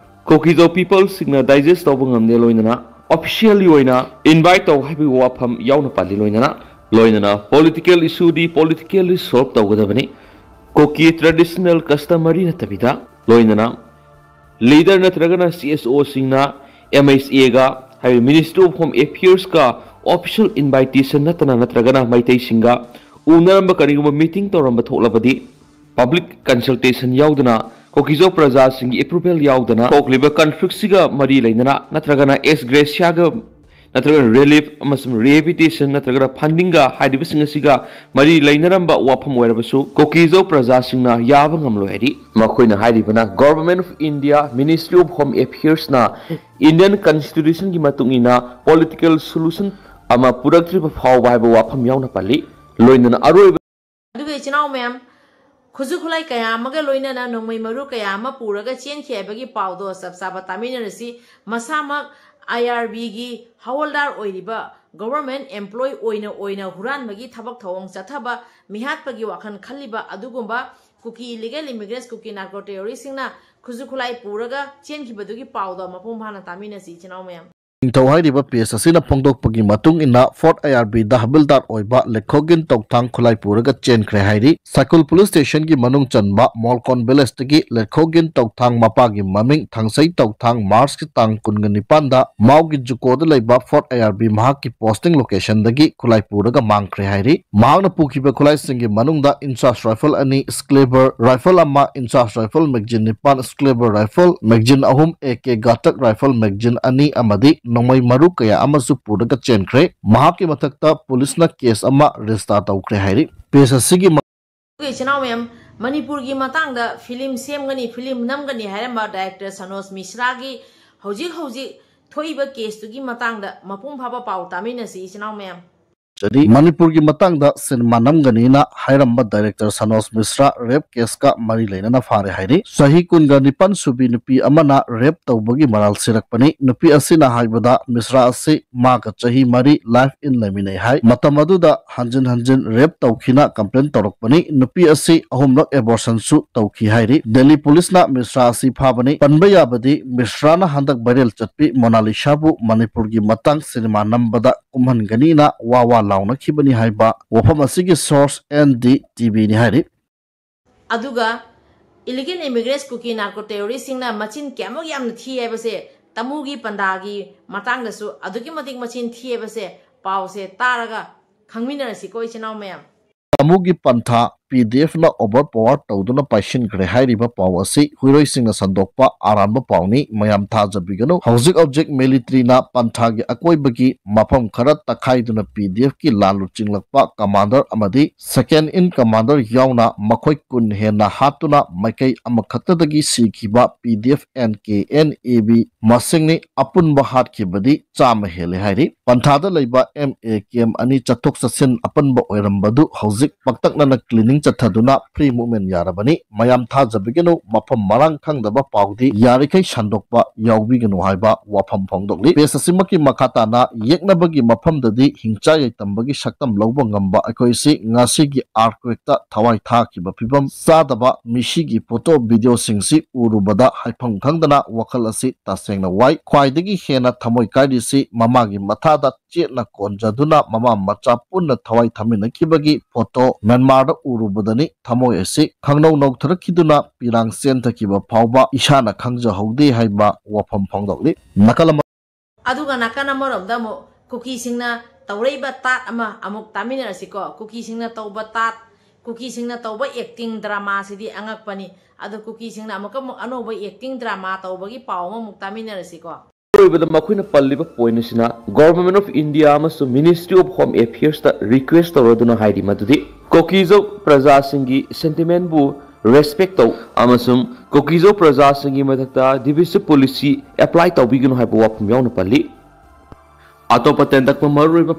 ꯀꯨꯀꯤ-ꯖꯧ people ꯁꯤꯡꯅ digest ꯇꯧꯕ ꯉꯝꯗꯦ, ꯂꯣꯏꯅꯅ officially ꯑꯣꯏꯅ invite ꯇꯧ ꯍꯥꯏꯕꯒꯤ ꯋꯥꯐꯝ ꯌꯥꯎꯅ ꯄꯜꯂꯤ, ꯂꯣꯏꯅꯅ, ꯂꯣꯏꯅꯅ political issue ꯗꯤ politically solve ꯇꯧꯒꯗꯕꯅꯤ꯫ ꯀꯨꯀꯤ traditional customary ꯅꯠꯇꯕꯤꯗ, ꯂꯣꯏꯅꯅ leader ꯅꯠꯇ꯭ꯔꯒꯅ C S O ꯁꯤꯡꯅ M H A ꯒ, ꯍꯥꯏꯕꯗꯤ Ministry of Home Affairs ꯀ official invitation ꯅꯠꯇꯅ ꯅꯠꯇ꯭ꯔꯒꯅ ꯃꯩꯇꯩꯁꯤꯡꯒ ꯎꯅꯔꯝꯕ ꯀꯔꯤꯒꯨꯝꯕ meeting ꯇꯧꯔꯝꯕ ꯊꯣꯛꯂꯕꯗꯤ public consultation ꯌꯥꯎꯗꯅ, ꯀꯨꯀꯤ-ꯖꯧ ꯄ꯭ꯔꯖꯥꯁꯤꯡꯒꯤ approval ꯌꯥꯎꯗꯅ ꯊꯣꯛꯂꯤꯕ conflict ꯁꯤꯒ ꯃꯔꯤ ꯂꯩꯅꯅ ꯅꯠꯇ꯭ꯔꯒꯅ ex gratia ꯒ ꯅꯠꯇ꯭ꯔꯒ relief ꯑꯃꯁꯨꯡ rehabilitation ꯅꯠꯇ꯭ꯔꯒꯅ funding ꯒ ꯍꯥꯏꯔꯤꯕꯁꯤꯡ ꯑꯁꯤꯒ ꯃꯔꯤ ꯂꯩꯅꯔꯝꯕ ꯋꯥꯐꯝ ꯑꯣꯏꯔꯕꯁꯨ ꯀꯨꯀꯤ-ꯖꯧ ꯄ꯭ꯔꯖꯥꯁꯤꯡꯅ ꯌꯥꯕ ꯉꯝꯂꯣꯏ ꯍꯥꯏꯔꯤ꯫ ꯃꯈꯣꯏꯅ ꯍꯥꯏꯔꯤꯕꯅ Government of India, Ministry of Home Affairs ꯅ Indian Constitution ꯒꯤ ꯃꯇꯨꯡ ꯏꯟꯅ political solution ꯑꯃ ꯄꯨꯔꯛꯇ꯭ꯔꯤꯕ ꯐꯥꯎꯕ ꯍꯥꯏꯕ ꯋꯥꯐꯝ ꯌꯥꯎꯅ ꯄꯜꯂꯤ꯫ ꯂꯣꯏꯅꯅ ꯑꯔꯣꯏꯕ ꯑꯗꯨꯒ ꯏꯆꯤꯟ ꯏꯅꯥꯎ ꯃꯌꯥꯝ, ꯈꯨꯠꯁꯨ ꯈꯨꯠꯂꯥꯏ ꯀꯌꯥ ꯑꯃꯒ ꯂꯣꯏꯅꯅ ꯅꯣꯡꯃꯩ ꯃꯔꯨ ꯀꯌꯥ ꯑꯃ ꯄꯨꯔꯒ ꯆꯦꯟꯈꯤ ꯍꯥꯏꯕꯒꯤ ꯄꯥꯎꯗꯣ ꯆꯞ ꯆꯥꯕ ꯇꯥꯃꯤꯟꯅꯔꯁꯤ꯫ ꯃꯁꯥꯃꯛ ꯑꯥꯏ ꯑꯥꯔ ꯕꯤꯒꯤ ꯍꯋꯜꯗꯥꯔ ꯑꯣꯏꯔꯤꯕ, ꯒꯣꯚꯔꯟꯃꯦꯟꯠ ꯑꯦꯝꯄ꯭ꯂꯣꯏ ꯑꯣꯏꯅ ꯑꯣꯏꯅ ꯍꯨꯔꯥꯟꯕꯒꯤ ꯊꯕꯛ ꯊꯧꯑꯣꯡ ꯆꯠꯊꯕ, ꯃꯤꯍꯥꯠꯄꯒꯤ ꯋꯥꯈꯜ ꯈꯜꯂꯤꯕ ꯑꯗꯨꯒꯨꯝꯕ ꯀꯨꯀꯤ ꯏꯂꯤꯒꯦꯜ ꯏꯃꯤꯒ꯭ꯔꯦꯟꯠꯁ, ꯀꯨꯀꯤ ꯅꯥꯔꯀꯣ ꯇꯦꯔꯣꯔꯤꯁ꯭ꯠꯁꯤꯡꯅ ꯈꯨꯠꯁꯨ ꯈꯨꯠꯂꯥꯏ ꯄꯨꯔꯒ ꯆꯦꯟꯈꯤꯕꯗꯨꯒꯤ ꯄꯥꯎꯗꯣ ꯃꯄꯨꯡ ꯐꯥꯅ ꯇꯥꯃꯤꯟꯅꯁꯤ, ꯏꯆꯤꯟ ꯏꯅꯥꯎ ꯃꯌꯥꯝ꯫ ꯅꯤꯡꯊꯧ ꯍꯥꯏꯔꯤꯕ ꯄꯦꯖ ꯑꯁꯤꯅ ꯐꯣꯡꯗꯣꯛꯄꯒꯤ ꯃꯇꯨꯡ ꯏꯟꯅ, ꯐꯣꯔꯠ ꯑꯥꯏ ꯑꯥꯔ ꯕꯤꯗ ꯍꯕꯤꯜꯗꯥꯔ ꯑꯣꯏꯕ ꯂꯦꯈꯣꯒꯤꯟ ꯇꯧꯊꯥꯡ ꯈꯨꯠꯂꯥꯏ ꯄꯨꯔꯒ ꯆꯦꯟꯈ꯭ꯔꯦ ꯍꯥꯏꯔꯤ꯫ ꯁꯥꯏꯀꯨꯜ ꯄꯨꯂꯤꯁ ꯁ꯭ꯇꯦꯁꯟꯒꯤ ꯃꯅꯨꯡ ꯆꯟꯕ ꯃꯣꯜꯀꯣꯟ ꯚꯤꯂꯦꯖꯇꯒꯤ ꯂꯦꯈꯣꯒꯤꯟ ꯇꯧꯊꯥꯡ, ꯃꯄꯥꯒꯤ ꯃꯃꯤꯡ ꯊꯥꯡꯁꯩ ꯇꯧꯊꯥꯡ, ꯃꯥꯔꯆꯀꯤ ꯇꯥꯡ ꯀꯨꯟꯒ ꯅꯤꯄꯥꯟꯗ ꯃꯥꯎꯒꯤ ꯖꯨꯀꯣꯗ ꯂꯩꯕ ꯐꯣꯔꯠ ꯑꯥꯏ ꯑꯥꯔ ꯕꯤ ꯃꯍꯥꯛꯀꯤ ꯄꯣꯁꯇꯤꯡ ꯂꯣꯀꯦꯁꯟꯗꯒꯤ ꯈꯨꯠꯂꯥꯏ ꯄꯨꯔꯒ ꯃꯥꯡꯈ꯭ꯔꯦ ꯍꯥꯏꯔꯤ꯫ ꯃꯍꯥꯛꯅ ꯄꯨꯈꯤꯕ ꯈꯨꯠꯂꯥꯏꯁꯤꯡꯒꯤ ꯃꯅꯨꯡꯗ ꯏꯟꯆꯥꯔꯖ ꯔꯥꯏꯐꯜ ꯑꯅꯤ, ꯁ꯭ꯀ꯭ꯂꯦꯕꯔ ꯔꯥꯏꯐꯜ ꯑꯃ, ꯏꯟꯆꯥꯔꯖ ꯔꯥꯏꯐꯜ ꯃꯦꯒꯖꯤꯟ ꯅꯤꯄꯥꯟ, ꯁ꯭ꯀ꯭ꯂꯦꯕꯔ ꯔꯥꯏꯐꯜ ꯃꯦꯒꯖꯤꯟ ꯑꯍꯨꯝ, ꯑꯦ ꯀꯦ ꯘꯥꯇꯛ ꯔꯥꯏꯐꯜ ꯃꯦꯒꯖꯤꯟ ꯑꯅꯤ ꯑꯃꯗꯤ ꯅꯣꯡꯃꯩ ꯃꯔꯨ ꯀꯌꯥ ꯑꯃꯁꯨ ꯄꯨꯔꯒ ꯆꯦꯟꯈ꯭ꯔꯦ꯫ ꯃꯍꯥꯛꯀꯤ ꯃꯊꯛꯇ ꯄꯨꯂꯤꯁꯅ ꯀꯦꯁ ꯑꯃ ꯔꯦꯖꯤꯁꯇꯥꯔ ꯇꯧꯈ꯭ꯔꯦ ꯍꯥꯏꯔꯤ꯫ ꯄꯦꯖ ꯑꯁꯤꯒꯤ ꯑꯩꯈꯣꯏ ꯏꯆꯤꯟ ꯏꯅꯥꯎ ꯃꯌꯥꯝ, ꯃꯅꯤꯄꯨꯔꯒꯤ ꯃꯇꯥꯡꯗ ꯐꯤꯂꯝ ꯁꯦꯝꯒꯅꯤ, ꯐꯤꯂꯝ ꯅꯝꯒꯅꯤ ꯍꯥꯏꯔꯝꯕ ꯗꯥꯏꯔꯦꯛꯇꯔ ꯁꯅꯣꯖ ꯃꯤꯁ꯭ꯔꯥꯒꯤ ꯍꯧꯖꯤꯛ ꯍꯧꯖꯤꯛ ꯊꯣꯛꯏꯕ ꯀꯦꯁꯇꯨꯒꯤ ꯃꯇꯥꯡꯗ ꯃꯄꯨꯡ ꯐꯥꯕ ꯄꯥꯎ ꯇꯥꯃꯤꯟꯅꯁꯤ, ꯏꯆꯤꯟ ꯏꯅꯥꯎ ꯃꯌꯥꯝ꯫ ꯃꯅꯤꯄꯨꯔꯒꯤ ꯃꯇꯥꯡꯗ ꯁꯤꯅꯦꯃꯥ ꯅꯝꯒꯅꯤꯅ ꯍꯥꯏꯔꯝꯕ ꯗꯥꯏꯔꯦꯛꯇꯔ ꯁꯅꯣꯖ ꯃꯤꯁ꯭ꯔꯥ ꯔꯦꯞ ꯀꯦꯁꯀ ꯃꯔꯤ ꯂꯩꯅꯅ ꯐꯥꯔꯦ ꯍꯥꯏꯔꯤ꯫ ꯆꯍꯤ ꯀꯨꯟꯒ ꯅꯤꯄꯥꯟ ꯁꯨꯕꯤ ꯅꯨꯄꯤ ꯑꯃꯅ ꯔꯦꯞ ꯇꯧꯕꯒꯤ ꯃꯔꯥꯜ ꯁꯤꯔꯛꯄꯅꯤ꯫ ꯅꯨꯄꯤ ꯑꯁꯤꯅ ꯍꯥꯏꯕꯗ, ꯃꯤꯁ꯭ꯔꯥ ꯑꯁꯤ ꯃꯥꯒ ꯆꯍꯤ ꯃꯔꯤ ꯂꯥꯏꯐ ꯏꯟ ꯂꯩꯃꯤꯟꯅꯩ ꯍꯥꯏ꯫ ꯃꯇꯝ ꯑꯗꯨꯗ ꯍꯟꯖꯤꯟ ꯍꯟꯖꯤꯟ ꯔꯦꯞ ꯇꯧꯈꯤꯅ ꯀꯝꯄ꯭ꯂꯦꯟ ꯇꯧꯔꯛꯄꯅꯤ꯫ ꯅꯨꯄꯤ ꯑꯁꯤ ꯑꯍꯨꯝꯂꯛ ꯑꯦꯕꯣꯔꯁꯟꯁꯨ ꯇꯧꯈꯤ ꯍꯥꯏꯔꯤ꯫ ꯗꯦꯜꯂꯤ ꯄꯨꯂꯤꯁꯅ ꯃꯤꯁ꯭ꯔꯥ ꯑꯁꯤ ꯐꯥꯕꯅꯤ꯫ ꯄꯟꯕ ꯌꯥꯕꯗꯤ, ꯃꯤꯁ꯭ꯔꯥꯅ ꯍꯟꯗꯛ ꯚꯥꯏꯔꯦꯜ ꯆꯠꯄꯤ ꯃꯣꯅꯥꯂꯤꯁꯥꯕꯨ ꯃꯅꯤꯄꯨꯔꯒꯤ ꯃꯇꯥꯡ ꯁꯤꯅꯦꯃꯥ ꯅꯝꯕꯗ ꯀꯨꯝꯍꯟꯒꯅꯤꯅ ꯋꯥ ꯋꯥ ꯂꯥꯎꯅꯈꯤꯕꯅꯤ ꯍꯥꯏꯕ ꯋꯥꯐꯝ ꯑꯁꯤꯒꯤ ꯁꯣꯔꯁ ꯑꯦꯟ ꯗꯤ ꯇꯤ ꯚꯤꯅꯤ ꯍꯥꯏꯔꯤ꯫ ꯑꯗꯨꯒ ꯏꯂꯤꯒꯦꯜ ꯏꯃꯤꯒ꯭ꯔꯦꯟꯠꯁ ꯀꯨꯀꯤ ꯅꯥꯔꯀꯣ ꯇꯦꯔꯣꯔꯤꯁ꯭ꯠꯁꯤꯡꯅ ꯃꯆꯤꯟ ꯀꯌꯥꯃꯨꯛ ꯌꯥꯝꯅ ꯊꯤ ꯍꯥꯏꯕꯁꯦ, ꯇꯥꯃꯨꯒꯤ ꯄꯟꯗꯥꯒꯤ ꯃꯇꯥꯡꯗꯁꯨ ꯑꯗꯨꯛꯀꯤ ꯃꯇꯤꯛ ꯃꯆꯤꯟ ꯊꯤ ꯍꯥꯏꯕꯁꯦ, ꯄꯥꯎꯁꯦ ꯇꯥꯔꯒ ꯈꯪꯃꯤꯟꯅꯔꯁꯤꯀꯣ, ꯏꯆꯤꯟ ꯏꯅꯥꯎ ꯃꯌꯥꯝ꯫ ꯇꯥꯃꯨꯒꯤ ꯄꯟꯊꯥ ꯄꯤ ꯗꯤ ꯑꯦꯐꯅ ꯑꯣꯚꯔ ꯄꯋꯥꯔ ꯇꯧꯗꯨꯅ ꯄꯥꯏꯁꯤꯟꯈ꯭ꯔꯦ ꯍꯥꯏꯔꯤꯕ ꯄꯥꯎ ꯑꯁꯤ ꯍꯨꯏꯔꯣꯏꯁꯤꯡꯅ ꯁꯟꯗꯣꯛꯄ ꯑꯔꯥꯟꯕ ꯄꯥꯎꯅꯤ, ꯃꯌꯥꯝ ꯊꯥꯖꯕꯤꯒꯅꯨ꯫ ꯍꯧꯖꯤꯛ ꯍꯧꯖꯤꯛ ꯃꯤꯂꯤꯇ꯭ꯔꯤꯅ ꯄꯟꯊꯥꯒꯤ ꯑꯀꯣꯏꯕꯒꯤ ꯃꯐꯝ ꯈꯔ ꯇꯛꯈꯥꯏꯗꯨꯅ ꯄꯤ ꯗꯤ ꯑꯦꯐꯀꯤ ꯂꯥꯟ ꯂꯨꯆꯤꯡꯂꯛꯄ ꯀꯃꯥꯟꯗꯔ ꯑꯃꯗꯤ ꯁꯦꯀꯦꯟ ꯏꯟ ꯀꯃꯥꯟꯗꯔ ꯌꯥꯎꯅ ꯃꯈꯣꯏ ꯀꯨꯟ ꯍꯦꯟꯅ ꯍꯥꯠꯇꯨꯅ ꯃꯥꯏꯀꯩ ꯑꯃꯈꯛꯇꯗꯒꯤ ꯁꯤꯈꯤꯕ P D F N K N A B ꯃꯁꯤꯡꯅꯤ꯫ ꯑꯄꯨꯟꯕ ꯍꯥꯠꯈꯤꯕꯗꯤ ꯆꯥꯝꯃ ꯍꯦꯜꯂꯦ ꯍꯥꯏꯔꯤ꯫ ꯄꯟꯊꯥꯗ ꯂꯩꯕ ꯑꯦꯝ ꯑꯦ ꯀꯦꯝ ꯑꯅꯤ ꯆꯠꯊꯣꯛ ꯆꯠꯁꯤꯟ ꯑꯄꯟꯕ ꯑꯣꯏꯔꯝꯕꯗꯨ ꯍꯧꯖꯤꯛ ꯄꯥꯛꯇꯛꯅꯅ ꯀ꯭ꯂꯤꯅꯤꯡ ꯆꯠꯊꯗꯨꯅ free movement ꯌꯥꯔꯕꯅꯤ꯫ ꯃꯌꯥꯝ ꯊꯥꯖꯕꯤꯒꯅꯨ, ꯃꯐꯝ ꯃꯔꯥꯡ ꯈꯪꯗꯕ ꯄꯥꯎꯗꯤ ꯌꯥꯔꯤꯈꯩ ꯁꯟꯗꯣꯛꯄ ꯌꯥꯎꯕꯤꯒꯅꯨ ꯍꯥꯏꯕ ꯋꯥꯐꯝ ꯐꯣꯡꯗꯣꯛꯂꯤ꯫ Page ꯑꯁꯤꯃꯛꯀꯤ ꯃꯈꯥ ꯇꯥꯅ ꯌꯦꯛꯅꯕꯒꯤ ꯃꯐꯝꯗꯗꯤ ꯍꯤꯡꯆꯥ ꯌꯥꯏꯇꯝꯕꯒꯤ ꯁꯛꯇꯝ ꯂꯧꯕ ꯉꯝꯕ ꯑꯩꯈꯣꯏꯁꯤ ꯉꯁꯤꯒꯤ earthquakeꯇ ꯊꯋꯥꯏ ꯊꯥꯈꯤꯕ ꯐꯤꯕꯝ ꯆꯥꯗꯕ ꯃꯤꯁꯤꯒꯤ photo videoꯁꯤꯡꯁꯤ ꯎꯔꯨꯕꯗ ꯍꯥꯏꯐꯝ ꯈꯪꯗꯅ ꯋꯥꯈꯜ ꯑꯁꯤ ꯇꯁꯦꯡꯅ ꯋꯥꯏ꯫ ꯈ꯭ꯋꯥꯏꯗꯒꯤ ꯍꯦꯟꯅ ꯊꯃꯣꯏ ꯀꯥꯏꯔꯤꯁꯤ ꯃꯃꯥꯒꯤ ꯃꯊꯥꯗ ꯆꯦꯠꯅ ꯀꯣꯟꯖꯗꯨꯅ ꯃꯃꯥ ꯃꯆꯥ ꯄꯨꯟꯅ ꯊꯋꯥꯏ ꯊꯝꯃꯤꯟꯅꯈꯤꯕꯒꯤ photo ꯃ꯭ꯌꯥꯟꯃꯥꯔꯗ ꯎꯔꯨꯕꯗꯅꯤ꯫ ꯊꯃꯣꯏ ꯑꯁꯤ ꯈꯪꯅꯧ ꯅꯧꯊꯔꯛꯈꯤꯗꯨꯅ ꯄꯤꯔꯥꯡ ꯆꯦꯟꯊꯈꯤꯕ ꯐꯥꯎꯕ ꯏꯁꯥꯅ ꯈꯪꯖꯍꯧꯗꯦ ꯍꯥꯏꯕ ꯋꯥꯐꯝ ꯐꯣꯡꯗꯣꯛꯂꯤ꯫ ꯅꯥꯀꯜ ꯑꯃ ꯑꯗꯨꯒ ꯅꯥꯀꯟ ꯑꯃꯔꯣꯝꯗ ꯑꯃꯨꯛ ꯀꯨꯀꯤꯁꯤꯡꯅ ꯇꯧꯔꯛꯏꯕ ꯇꯥꯠ ꯑꯃ ꯑꯃꯨꯛ ꯇꯥꯃꯤꯟꯅꯔꯁꯤꯀꯣ꯫ ꯀꯨꯀꯤꯁꯤꯡꯅ ꯇꯧꯕ ꯇꯥꯠ, ꯀꯨꯀꯤꯁꯤꯡꯅ ꯇꯧꯕ acting dramaꯁꯤꯗꯤ ꯑꯉꯛꯄꯅꯤ꯫ ꯑꯗꯣ ꯀꯨꯀꯤꯁꯤꯡꯅ ꯑꯃꯨꯛꯀ ꯑꯃꯨꯛ ꯑꯅꯧꯕ acting drama ꯇꯧꯕꯒꯤ ꯄꯥꯎ ꯑꯃꯃꯨꯛ ꯇꯥꯃꯤꯟꯅꯔꯁꯤꯀꯣ꯫ ꯑꯔꯣꯏꯕꯗ ꯃꯈꯣꯏꯅ ꯄꯜꯂꯤꯕ point ꯑꯁꯤꯅ Government of India ꯑꯃꯁꯨꯡ Ministry of Home Affairsꯇ request ꯇꯧꯔꯗꯨꯅ ꯍꯥꯏꯔꯤ ꯃꯗꯨꯗꯤ ꯀꯣꯀꯤꯖꯧ ꯄ꯭ꯔꯖꯥꯁꯤꯡꯒꯤ sentimentꯕꯨ respect ꯇꯧ ꯑꯃꯁꯨꯡ ꯀꯣꯀꯤꯖꯧ ꯄ꯭ꯔꯖꯥꯁꯤꯡꯒꯤ ꯃꯊꯛꯇ divisive policy apply ꯇꯧꯕꯤꯒꯅꯨ ꯍꯥꯏꯕ ꯋꯥꯐꯝ ꯌꯥꯎꯅ ꯄꯜꯂꯤ꯫ ꯑꯇꯣꯞꯄ ꯇꯦꯟꯇꯛꯄ ꯃꯔꯨꯑꯣꯏꯕ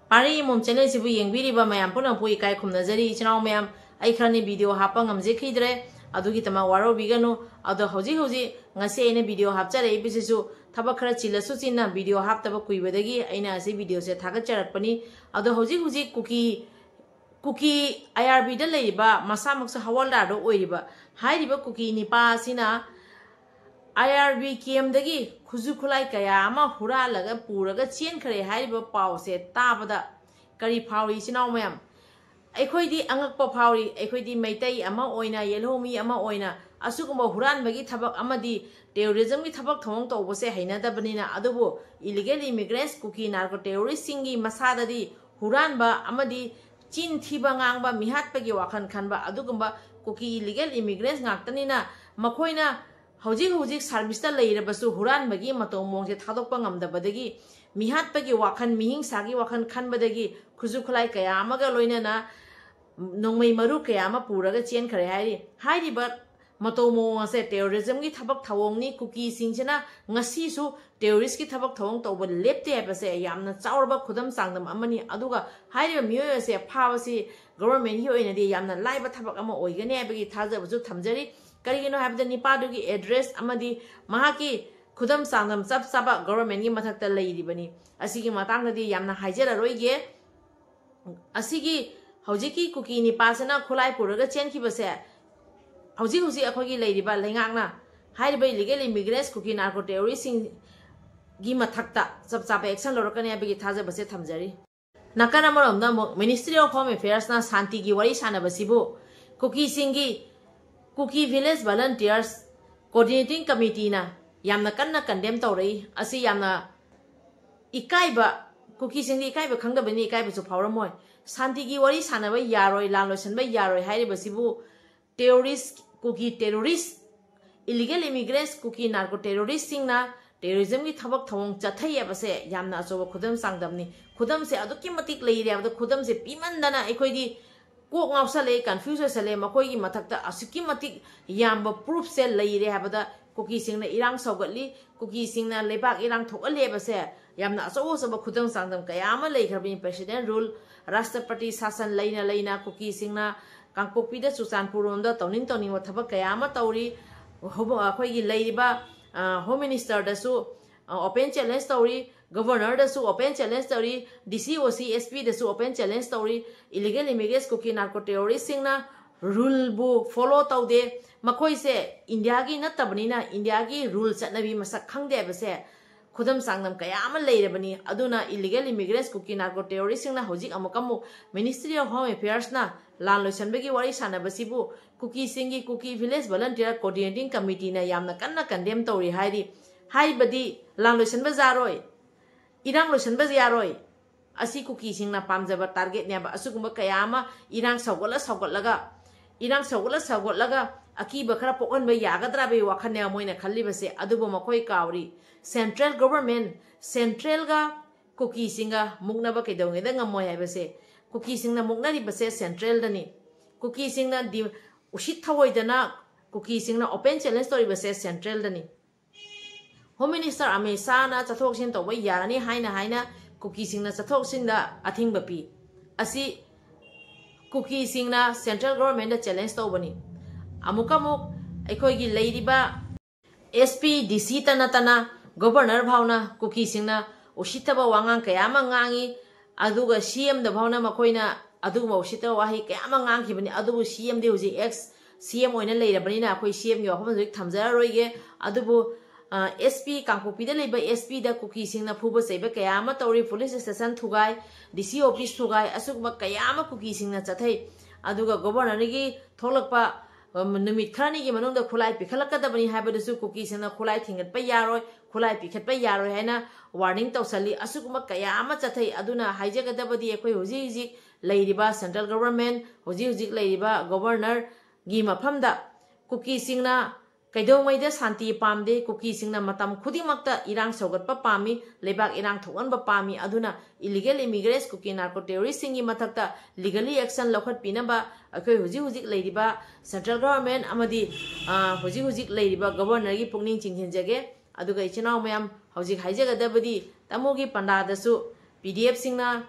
ꯄꯥꯔꯤ ꯏꯃꯣꯝ channelꯁꯤꯕꯨ ꯌꯦꯡꯕꯤꯔꯤꯕ ꯃꯌꯥꯝ ꯄꯨꯝꯅꯃꯛꯄꯨ ꯏꯀꯥꯏ ꯈꯨꯝꯅꯖꯔꯤ꯫ ꯏꯆꯤꯟ ꯏꯅꯥꯎ ꯃꯌꯥꯝ, ꯑꯩ ꯈꯔꯅꯤ video ꯍꯥꯞꯄ ꯉꯝꯖꯈꯤꯗ꯭ꯔꯦ, ꯑꯗꯨꯒꯤꯗꯃꯛ ꯋꯥꯔꯧꯕꯤꯒꯅꯨ꯫ ꯑꯗꯣ ꯍꯧꯖꯤꯛ ꯍꯧꯖꯤꯛ ꯉꯁꯤ ꯑꯩꯅ video ꯍꯥꯞꯆꯔꯛꯏꯕꯁꯤꯁꯨ ꯊꯕꯛ ꯈꯔ ꯆꯤꯜꯂꯁꯨ ꯆꯤꯟꯅ video ꯍꯥꯞꯇꯕ ꯀꯨꯏꯕꯗꯒꯤ ꯑꯩꯅ ꯑꯁꯤ videoꯁꯦ ꯊꯥꯒꯠꯆꯔꯛꯄꯅꯤ꯫ ꯑꯗꯣ ꯍꯧꯖꯤꯛ ꯍꯧꯖꯤꯛ ꯀꯨꯀꯤ, ꯀꯨꯀꯤ IRBꯗ ꯂꯩꯔꯤꯕ ꯃꯁꯥꯃꯛꯁꯨ ꯍꯋꯜꯗꯥꯔꯗ ꯑꯣꯏꯔꯤꯕ ꯍꯥꯏꯔꯤꯕ ꯀꯨꯀꯤ ꯅꯤꯄꯥ ꯑꯁꯤꯅ IRB campꯗꯒꯤ ꯈꯨꯠꯁꯨ ꯈꯨꯠꯂꯥꯏ ꯀꯌꯥ ꯑꯃ ꯍꯨꯔꯥꯜꯂꯒ ꯄꯨꯔꯒ ꯆꯦꯟꯈ꯭ꯔꯦ ꯍꯥꯏꯔꯤꯕ ꯄꯥꯎꯁꯦ ꯇꯥꯕꯗ ꯀꯔꯤ ꯐꯥꯎꯔꯤ ꯏꯆꯤꯟ ꯏꯅꯥꯎ ꯃꯌꯥꯝ? ꯑꯩꯈꯣꯏꯗꯤ ꯑꯉꯛꯄ ꯐꯥꯎꯔꯤ꯫ ꯑꯩꯈꯣꯏꯗꯤ ꯃꯩꯇꯩ ꯑꯃ ꯑꯣꯏꯅ, ꯌꯦꯜꯍꯧꯃꯤ ꯑꯃ ꯑꯣꯏꯅ ꯑꯁꯤꯒꯨꯝꯕ ꯍꯨꯔꯥꯟꯕꯒꯤ ꯊꯕꯛ ꯑꯃꯗꯤ terrorismꯒꯤ ꯊꯕꯛ ꯊꯧꯑꯣꯡ ꯇꯧꯕꯁꯦ ꯍꯩꯅꯗꯕꯅꯤꯅ, ꯑꯗꯨꯕꯨ illegal immigrants, ꯀꯨꯀꯤ narco terroristꯁꯤꯡꯒꯤ ꯃꯁꯥꯗꯗꯤ ꯍꯨꯔꯥꯟꯕ ꯑꯃꯗꯤ ꯆꯤꯟ ꯊꯤꯕ ꯉꯥꯡꯕ, ꯃꯤꯍꯥꯠꯄꯒꯤ ꯋꯥꯈꯜ ꯈꯟꯕ ꯑꯗꯨꯒꯨꯝꯕ ꯀꯨꯀꯤ illegal immigrants ꯉꯥꯛꯇꯅꯤꯅ, ꯃꯈꯣꯏꯅ ꯍꯧꯖꯤꯛ ꯍꯧꯖꯤꯛ serviceꯇ ꯂꯩꯔꯕꯁꯨ ꯍꯨꯔꯥꯟꯕꯒꯤ ꯃꯇꯧ ꯃꯑꯣꯡꯁꯦ ꯊꯥꯗꯣꯛꯄ ꯉꯝꯗꯕꯗꯒꯤ, ꯃꯤꯍꯥꯠꯄꯒꯤ ꯋꯥꯈꯜ, ꯃꯤꯍꯤꯡꯁꯥꯒꯤ ꯋꯥꯈꯜ ꯈꯟꯕꯗꯒꯤ ꯈꯨꯠꯁꯨ ꯈꯨꯠꯂꯥꯏ ꯀꯌꯥ ꯑꯃꯒ ꯂꯣꯏꯅꯅ ꯅꯣꯡꯃꯩ ꯃꯔꯨ ꯀꯌꯥ ꯑꯃ ꯄꯨꯔꯒ ꯆꯦꯟꯈ꯭ꯔꯦ ꯍꯥꯏꯔꯤ꯫ ꯍꯥꯏꯔꯤꯕ ꯃꯇꯧ ꯃꯑꯣꯡ ꯑꯁꯦ terrorism ꯒꯤ ꯊꯕꯛ ꯊꯧꯑꯣꯡꯅꯤ꯫ ꯀꯨꯀꯤꯁꯤꯡꯁꯤꯅ ꯉꯁꯤꯁꯨ terrorist ꯀꯤ ꯊꯕꯛ ꯊꯧꯑꯣꯡ ꯇꯧꯕ ꯂꯦꯞꯇꯦ ꯍꯥꯏꯕꯁꯦ ꯌꯥꯝꯅ ꯆꯥꯎꯔꯕ ꯈꯨꯗꯝ ꯆꯥꯡꯗꯝ ꯑꯃꯅꯤ꯫ ꯑꯗꯨꯒ ꯍꯥꯏꯔꯤꯕ ꯃꯤꯑꯣꯏ ꯑꯁꯦ ꯐꯥꯕꯁꯤ government ꯀꯤ ꯑꯣꯏꯅꯗꯤ ꯌꯥꯝꯅ ꯂꯥꯏꯕ ꯊꯕꯛ ꯑꯃ ꯑꯣꯏꯒꯅꯤ ꯍꯥꯏꯕꯒꯤ ꯊꯥꯖꯕꯁꯨ ꯊꯝꯖꯔꯤ꯫ ꯀꯔꯤꯒꯤꯅꯣ ꯍꯥꯏꯕꯗ ꯅꯤꯄꯥꯗꯨꯒꯤ address ꯑꯃꯗꯤ ꯃꯍꯥꯛꯀꯤ ꯈꯨꯗꯝ ꯆꯥꯡꯗꯝ ꯆꯞ ꯆꯥꯕ government ꯀꯤ ꯃꯊꯛꯇ ꯂꯩꯔꯤꯕꯅꯤ꯫ ꯑꯁꯤꯒꯤ ꯃꯇꯥꯡꯗꯗꯤ ꯌꯥꯝꯅ ꯍꯥꯏꯖꯔꯔꯣꯏꯒꯦ꯫ ꯑꯁꯤꯒꯤ ꯍꯧꯖꯤꯛꯀꯤ ꯀꯨꯀꯤ ꯅꯤꯄꯥꯁꯤꯅ ꯈꯨꯠꯂꯥꯏ ꯄꯨꯔꯒ ꯆꯦꯟꯈꯤꯕꯁꯦ ꯍꯧꯖꯤꯛ ꯍꯧꯖꯤꯛ ꯑꯩꯈꯣꯏꯒꯤ ꯂꯩꯔꯤꯕ ꯂꯩꯉꯥꯛꯅ ꯍꯥꯏꯔꯤꯕ illegal immigrants ꯀꯨꯀꯤ narco terrorist ꯁꯤꯡꯒꯤ ꯃꯊꯛꯇ ꯆꯞ ꯆꯥꯕ action ꯂꯧꯔꯛꯀꯅꯤ ꯍꯥꯏꯕꯒꯤ ꯊꯥꯖꯕꯁꯦ ꯊꯝꯖꯔꯤ꯫ ꯅꯥꯀꯟ ꯑꯃꯔꯣꯝꯗ ꯑꯃꯨꯛ Ministry of Home Affairs ꯅ ꯁꯥꯟꯇꯤꯒꯤ ꯋꯥꯔꯤ ꯁꯥꯟꯅꯕꯁꯤꯕꯨ ꯀꯨꯀꯤꯁꯤꯡꯒꯤ Kuki Village Volunteers Coordinating Committee ꯅ ꯌꯥꯝꯅ ꯀꯟꯅ condemn ꯇꯧꯔꯛꯏ꯫ ꯑꯁꯤ ꯌꯥꯝꯅ ꯏꯀꯥꯏꯕ, ꯀꯨꯀꯤꯁꯤꯡꯗꯤ ꯏꯀꯥꯏꯕ ꯈꯪꯗꯕꯅꯤ, ꯏꯀꯥꯏꯕꯁꯨ ꯐꯥꯎꯔꯝꯃꯣꯏ꯫ ꯁꯥꯟꯇꯤꯒꯤ ꯋꯥꯔꯤ ꯁꯥꯟꯅꯕ ꯌꯥꯔꯣꯏ, ꯂꯥꯟ ꯂꯣꯏꯁꯤꯟꯕ ꯌꯥꯔꯣꯏ ꯍꯥꯏꯔꯤꯕꯁꯤꯕꯨ terrorist, ꯀꯨꯀꯤ terrorist, illegal immigrants, ꯀꯨꯀꯤ narco terrorist ꯁꯤꯡꯅ terrorism ꯒꯤ ꯊꯕꯛ ꯊꯧꯑꯣꯡ ꯆꯠꯊꯩ ꯍꯥꯏꯕꯁꯦ ꯌꯥꯝꯅ ꯑꯆꯧꯕ ꯈꯨꯗꯝ ꯆꯥꯡꯗꯝꯅꯤ꯫ ꯈꯨꯗꯝꯁꯦ ꯑꯗꯨꯛꯀꯤ ꯃꯇꯤꯛ ꯂꯩꯔꯦ ꯍꯥꯏꯕꯗ ꯈꯨꯗꯝꯁꯦ ꯄꯤꯃꯟꯗꯅ ꯑꯩꯈꯣꯏꯗꯤ ꯀꯣꯛ ꯉꯥꯎꯁꯜꯂꯛꯑꯦ, confuse ꯑꯣꯏꯁꯜꯂꯛꯑꯦ꯫ ꯃꯈꯣꯏꯒꯤ ꯃꯊꯛꯇ ꯑꯁꯨꯛꯀꯤ ꯃꯇꯤꯛ ꯌꯥꯝꯕ proof ꯁꯦ ꯂꯩꯔꯦ ꯍꯥꯏꯕꯗ ꯀꯨꯀꯤꯁꯤꯡꯅ ꯏꯔꯥꯡ ꯁꯧꯒꯠꯂꯤ, ꯀꯨꯀꯤꯁꯤꯡꯅ ꯂꯩꯕꯥꯛ ꯏꯔꯥꯡ ꯊꯣꯛꯍꯜꯂꯦ ꯍꯥꯏꯕꯁꯦ ꯌꯥꯝꯅ ꯑꯆꯧ ꯑꯆꯧꯕ ꯈꯨꯗꯝ ꯆꯥꯡꯗꯝ ꯀꯌꯥ ꯑꯃ ꯂꯩꯈ꯭ꯔꯕꯅꯤ꯫ President rule, ꯔꯥꯁꯇ꯭ꯔꯄꯇꯤ ꯁꯥꯁꯟ ꯂꯩꯅ ꯂꯩꯅ ꯀꯨꯀꯤꯁꯤꯡꯅ ꯀꯥꯡꯄꯣꯛꯄꯤꯗ, ꯆꯨꯔꯆꯥꯟꯄꯨꯔ ꯔꯣꯝꯗ ꯇꯧꯅꯤꯡ ꯇꯧꯅꯤꯡꯕ ꯊꯕꯛ ꯀꯌꯥ ꯑꯃ ꯇꯧꯔꯤ꯫ ꯍꯣ-, ꯑꯩꯈꯣꯏꯒꯤ ꯂꯩꯔꯤꯕ, ꯑ, Home Minister ꯗꯁꯨ, ꯑ, open challenge ꯇꯧꯔꯤ, Governor ꯗꯁꯨ open challenge ꯇꯧꯔꯤ, D C, O C, S P ꯗꯁꯨ open challenge ꯇꯧꯔꯤ꯫ Illegal immigrants, ꯀꯨꯀꯤ narco terrorist ꯁꯤꯡꯅ rule ꯕꯨ follow ꯇꯧꯗꯦ꯫ ꯃꯈꯣꯏꯁꯦ India ꯒꯤ ꯅꯠꯇꯕꯅꯤꯅ India ꯒꯤ rule ꯆꯠꯅꯕꯤ ꯃꯁꯛ ꯈꯪꯗꯦ ꯍꯥꯏꯕꯁꯦ ꯈꯨꯗꯝ ꯆꯥꯡꯗꯝ ꯀꯌꯥ ꯑꯃ ꯂꯩꯔꯕꯅꯤ꯫ ꯑꯗꯨꯅ illegal immigrants, ꯀꯨꯀꯤ narco terrorist ꯁꯤꯡꯅ ꯍꯧꯖꯤꯛ ꯑꯃꯨꯛꯀ ꯑꯃꯨꯛ Ministry of Home Affairs ꯅ ꯂꯥꯟ ꯂꯣꯏꯁꯤꯟꯕꯒꯤ ꯋꯥꯔꯤ ꯁꯥꯟꯅꯕꯁꯤꯕꯨ ꯀꯨꯀꯤꯁꯤꯡꯒꯤ, ꯀꯨꯀꯤ Village Volunteer Coordinating Committee ꯅ ꯌꯥꯝꯅ ꯀꯟꯅ condemn ꯇꯧꯔꯤ ꯍꯥꯏꯔꯤ꯫ ꯍꯥꯏꯕꯗꯤ ꯂꯥꯟ ꯂꯣꯏꯁꯤꯟꯕ ꯌꯥꯔꯣꯏ, ꯏꯔꯥꯡ ꯂꯣꯏꯁꯤꯟꯕ ꯌꯥꯔꯣꯏ꯫ ꯑꯁꯤ ꯀꯨꯀꯤꯁꯤꯡꯅ ꯄꯥꯝꯖꯕ target ꯅꯦꯕ꯫ ꯑꯁꯤꯒꯨꯝꯕ ꯀꯌꯥ ꯑꯃ ꯏꯔꯥꯡ ꯁꯧꯒꯠꯂ ꯁꯧꯒꯠꯂꯒ, ꯏꯔꯥꯡ ꯁꯧꯒꯠꯂ ꯁꯧꯒꯠꯂꯒ ꯑꯀꯤꯕ ꯈꯔ ꯄꯣꯛꯍꯟꯕ ꯌꯥꯒꯗ꯭ꯔꯥꯕꯒꯤ ꯋꯥꯈꯜꯅꯦꯕ ꯃꯣꯏꯅ ꯈꯜꯂꯤꯕꯁꯦ꯫ ꯑꯗꯨꯕꯨ ꯃꯈꯣꯏ ꯀꯥꯎꯔꯤ, central government, central ꯒ ꯀꯨꯀꯤꯁꯤꯡꯒ ꯃꯨꯛꯅꯕ ꯀꯩꯗꯧꯉꯩꯗ ꯉꯝꯃꯣꯏ ꯍꯥꯏꯕꯁꯦ꯫ ꯀꯨꯀꯤꯁꯤꯡꯅ ꯃꯨꯛꯅꯔꯤꯕꯁꯦ central ꯗꯅꯤ꯫ ꯀꯨꯀꯤꯁꯤꯡꯅ ꯗꯤ-, ꯎꯁꯤꯠ ꯊꯑꯣꯏꯗꯅ ꯀꯨꯀꯤꯁꯤꯡꯅ open challenge ꯇꯧꯔꯤꯕꯁꯦ ꯁꯦꯟꯇ꯭ꯔꯦꯜꯗꯅꯤ꯫ ꯍꯣꯝ ꯃꯤꯅꯤꯁꯇꯔ ꯑꯃꯤꯠ ꯁꯥꯍꯅ ꯆꯠꯊꯣꯛ ꯆꯠꯁꯤꯟ ꯇꯧꯕ ꯌꯥꯔꯅꯤ ꯍꯥꯏꯅ ꯍꯥꯏꯅ ꯀꯨꯀꯤꯁꯤꯡꯅ ꯆꯠꯊꯣꯛ ꯆꯠꯁꯤꯟꯗ ꯑꯊꯤꯡꯕ ꯄꯤ꯫ ꯑꯁꯤ ꯀꯨꯀꯤꯁꯤꯡꯅ ꯁꯦꯟꯇ꯭ꯔꯦꯜ ꯒꯣꯚꯔꯟꯃꯦꯟꯗ ꯆꯦꯂꯦꯟꯖ ꯇꯧꯕꯅꯤ꯫ ꯑꯃꯨꯛꯀ ꯑꯃꯨꯛ ꯑꯩꯈꯣꯏꯒꯤ ꯂꯩꯔꯤꯕ ꯑꯦꯁ ꯄꯤ, ꯗꯤ ꯁꯤ ꯇꯅ ꯇꯅ ꯒꯣꯚꯔꯅꯔ ꯐꯥꯎꯅ ꯀꯨꯀꯤꯁꯤꯡꯅ ꯎꯁꯤꯠꯇꯕ ꯋꯥꯉꯥꯡ ꯀꯌꯥ ꯑꯃ ꯉꯥꯡꯉꯤ꯫ ꯑꯗꯨꯒ ꯁꯤ ꯑꯦꯝꯗ ꯐꯥꯎꯅ ꯃꯈꯣꯏꯅ ꯑꯗꯨꯒꯨꯝꯕ ꯎꯁꯤꯠꯇꯕ ꯋꯥꯍꯩ ꯀꯌꯥ ꯑꯃ ꯉꯥꯡꯈꯤꯕꯅꯤ꯫ ꯑꯗꯨꯕꯨ ꯁꯤ ꯑꯦꯝꯗꯤ ꯍꯧꯖꯤꯛ ꯑꯦꯛꯁ ꯁꯤ ꯑꯦꯝ ꯑꯣꯏꯅ ꯂꯩꯔꯕꯅꯤꯅ ꯑꯩꯈꯣꯏ ꯁꯤ ꯑꯦꯝꯒꯤ ꯋꯥꯐꯝ ꯍꯧꯖꯤꯛ ꯊꯝꯖꯔꯔꯣꯏꯒꯦ꯫ ꯑꯗꯨꯕꯨ ꯑꯦꯁ ꯄꯤ, ꯀꯥꯡꯄꯣꯛꯄꯤꯗ ꯂꯩꯕ ꯑꯦꯁ ꯄꯤꯗ ꯀꯨꯀꯤꯁꯤꯡꯅ ꯐꯨꯕ ꯆꯩꯕ ꯀꯌꯥ ꯑꯃ ꯇꯧꯔꯤ, ꯄꯨꯂꯤꯁ ꯁ꯭ꯇꯦꯁꯟ ꯊꯨꯒꯥꯏ, ꯗꯤ ꯁꯤ ꯑꯣꯐꯤꯁ ꯊꯨꯒꯥꯏ, ꯑꯁꯤꯒꯨꯝꯕ ꯀꯌꯥ ꯑꯃ ꯀꯨꯀꯤꯁꯤꯡꯅ ꯆꯠꯊꯩ꯫ ꯑꯗꯨꯒ ꯒꯣꯚꯔꯅꯔꯒꯤ ꯊꯣꯛꯂꯛꯄ ꯅꯨꯃꯤꯠ ꯈꯔꯅꯤꯒꯤ ꯃꯅꯨꯡꯗ ꯈꯨꯠꯂꯥꯏ ꯄꯤꯈꯠꯂꯛꯀꯗꯕꯅꯤ ꯍꯥꯏꯕꯗꯨꯁꯨ ꯀꯨꯀꯤꯁꯤꯡꯅ ꯈꯨꯠꯂꯥꯏ ꯊꯤꯡꯒꯠꯄ ꯌꯥꯔꯣꯏ, ꯈꯨꯠꯂꯥꯏ ꯄꯤꯈꯠꯄ ꯌꯥꯔꯣꯏ ꯍꯥꯏꯅ ꯋꯥꯔꯅꯤꯡ ꯇꯧꯁꯜꯂꯤ꯫ ꯑꯁꯤꯒꯨꯝꯕ ꯀꯌꯥ ꯑꯃ ꯆꯠꯊꯩ꯫ ꯑꯗꯨꯅ ꯍꯥꯏꯖꯒꯗꯕꯗꯤ ꯑꯩꯈꯣꯏ ꯍꯧꯖꯤꯛ ꯍꯧꯖꯤꯛ ꯂꯩꯔꯤꯕ ꯁꯦꯟꯇ꯭ꯔꯦꯜ ꯒꯣꯚꯔꯟꯃꯦꯟ, ꯍꯧꯖꯤꯛ ꯍꯧꯖꯤꯛ ꯂꯩꯔꯤꯕ ꯒꯣꯚꯔꯅꯔꯒꯤ ꯃꯐꯝꯗ ꯀꯨꯀꯤꯁꯤꯡꯅ ꯀꯩꯗꯧꯉꯩꯗ ꯁꯥꯟꯇꯤ ꯄꯥꯝꯗꯦ꯫ ꯀꯨꯀꯤꯁꯤꯡꯅ ꯃꯇꯝ ꯈꯨꯗꯤꯡꯃꯛꯇ ꯏꯔꯥꯡ ꯁꯧꯒꯠꯄ ꯄꯥꯝꯃꯤ, ꯂꯩꯕꯥꯛ ꯏꯔꯥꯡ ꯊꯣꯛꯍꯟꯕ ꯄꯥꯝꯃꯤ꯫ ꯑꯗꯨꯅ illegal immigrants, ꯀꯨꯀꯤ narco terroristꯁꯤꯡꯒꯤ ꯃꯊꯛꯇ legally action ꯂꯧꯈꯠꯄꯤꯅꯕ ꯑꯩꯈꯣꯏ ꯍꯧꯖꯤꯛ ꯍꯧꯖꯤꯛ ꯂꯩꯔꯤꯕ ꯁꯦꯟꯇ꯭ꯔꯦꯜ ꯒꯣꯚꯔꯟꯃꯦꯟ ꯑꯃꯗꯤ ꯍꯧꯖꯤꯛ ꯍꯧꯖꯤꯛ ꯂꯩꯔꯤꯕ ꯒꯣꯚꯔꯅꯔꯒꯤ ꯄꯨꯛꯅꯤꯡ ꯆꯤꯡꯁꯤꯟꯖꯒꯦ꯫ ꯑꯗꯨꯒ ꯏꯆꯤꯟ ꯏꯅꯥꯎ ꯃꯌꯥꯝ, ꯍꯧꯖꯤꯛ ꯍꯥꯏꯖꯒꯗꯕꯗꯤ ꯇꯥꯃꯣꯒꯤ ꯄꯟꯗꯥꯗꯁꯨ ꯄꯤ ꯗꯤ ꯑꯦꯐꯁꯤꯡꯅ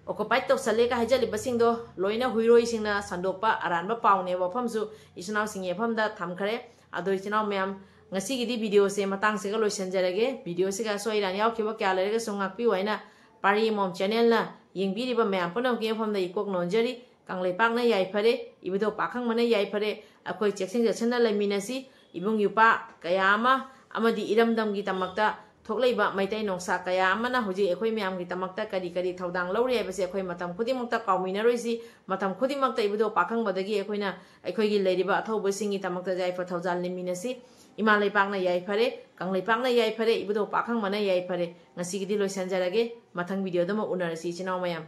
ꯑꯣꯀꯨꯄꯥꯏꯠ ꯇꯧꯁꯜꯂꯦꯒ ꯍꯥꯏꯖꯜꯂꯤꯕꯁꯤꯡꯗꯣ ꯂꯣꯏꯅ ꯍꯨꯏꯔꯣꯏꯁꯤꯡꯅ ꯁꯟꯗꯣꯛꯄ ꯑꯔꯥꯟꯕ ꯄꯥꯎꯅꯦ꯫ ꯋꯥꯐꯝꯁꯨ ꯏꯆꯤꯟ ꯏꯅꯥꯎꯁꯤꯡꯒꯤ ꯃꯐꯝꯗ ꯊꯝꯈ꯭ꯔꯦ꯫ ꯑꯗꯣ ꯏꯆꯤꯟ ꯏꯅꯥꯎ ꯃꯌꯥꯝ, ꯉꯁꯤꯒꯤꯗꯤ videoꯁꯦ ꯃꯇꯥꯡꯁꯤꯒ ꯂꯣꯏꯁꯤꯟꯖꯔꯒꯦ꯫ Videoꯁꯤꯒ ꯑꯁꯣꯏ ꯑꯔꯥꯟ ꯌꯥꯎꯈꯤꯕ ꯀꯌꯥ ꯂꯩꯔꯒꯁꯨ ꯉꯥꯛꯄꯤꯌꯨ ꯍꯥꯏꯅ ꯄꯥꯔꯤ ꯑꯃꯃꯝ channelꯅ ꯌꯦꯡꯕꯤꯔꯤꯕ ꯃꯌꯥꯝ ꯄꯨꯝꯅꯃꯛꯀꯤ ꯃꯐꯝꯗ ꯏꯀꯣꯛ ꯅꯣꯟꯖꯔꯤ꯫ ꯀꯪꯂꯩꯄꯥꯛꯅ ꯌꯥꯏꯐꯔꯦ, ꯏꯕꯨꯙꯧ ꯄꯥꯈꯪꯕꯅ ꯌꯥꯏꯐꯔꯦ꯫ ꯑꯩꯈꯣꯏ ꯆꯦꯛꯁꯤꯟ ꯆꯦꯛꯁꯤꯟꯅ ꯂꯩꯃꯤꯟꯅꯁꯤ꯫ ꯏꯕꯨꯡ ꯏꯄ꯭ꯋꯥ ꯀꯌꯥ ꯑꯃ ꯑꯃꯗꯤ ꯏꯔꯝꯗꯝꯒꯤꯗꯃꯛꯇ ꯊꯣꯛꯂꯛꯏꯕ ꯃꯩꯇꯩ ꯅꯣꯡꯁꯥ ꯀꯌꯥ ꯑꯃꯅ ꯍꯧꯖꯤꯛ ꯑꯩꯈꯣꯏ ꯃꯌꯥꯝꯒꯤꯗꯃꯛꯇ ꯀꯔꯤ ꯀꯔꯤ ꯊꯧꯗꯥꯡ ꯂꯧꯔꯤ ꯍꯥꯏꯕꯁꯤ ꯑꯩꯈꯣꯏ ꯃꯇꯝ ꯈꯨꯗꯤꯡꯃꯛꯇ ꯀꯥꯎꯃꯤꯟꯅꯔꯣꯏꯁꯤ꯫ ꯃꯇꯝ ꯈꯨꯗꯤꯡꯃꯛꯇ ꯏꯕꯨꯙꯧ ꯄꯥꯈꯪꯕꯗꯒꯤ ꯑꯩꯈꯣꯏꯅ ꯑꯩꯈꯣꯏꯒꯤ ꯂꯩꯔꯤꯕ ꯑꯊꯧꯕꯁꯤꯡꯒꯤ ꯗꯃꯛꯇ ꯌꯥꯏꯐ ꯊꯧꯖꯥꯜ ꯂꯩꯃꯤꯟꯅꯁꯤ꯫ ꯏꯃꯥ ꯂꯩꯄꯥꯛꯅ ꯌꯥꯏꯐꯔꯦ, ꯀꯪꯂꯩꯄꯥꯛꯅ ꯌꯥꯏꯐꯔꯦ, ꯏꯕꯨꯙꯧ ꯄꯥꯈꯪꯕꯅ ꯌꯥꯏꯐꯔꯦ꯫ ꯉꯁꯤꯒꯤꯗꯤ ꯂꯣꯏꯁꯤꯟꯖꯔꯒꯦ꯫ ꯃꯊꯪ videoꯗ ꯑꯃꯨꯛ ꯎꯅꯔꯁꯤ ꯏꯆꯤꯟ ꯏꯅꯥꯎ ꯃꯌꯥꯝ꯫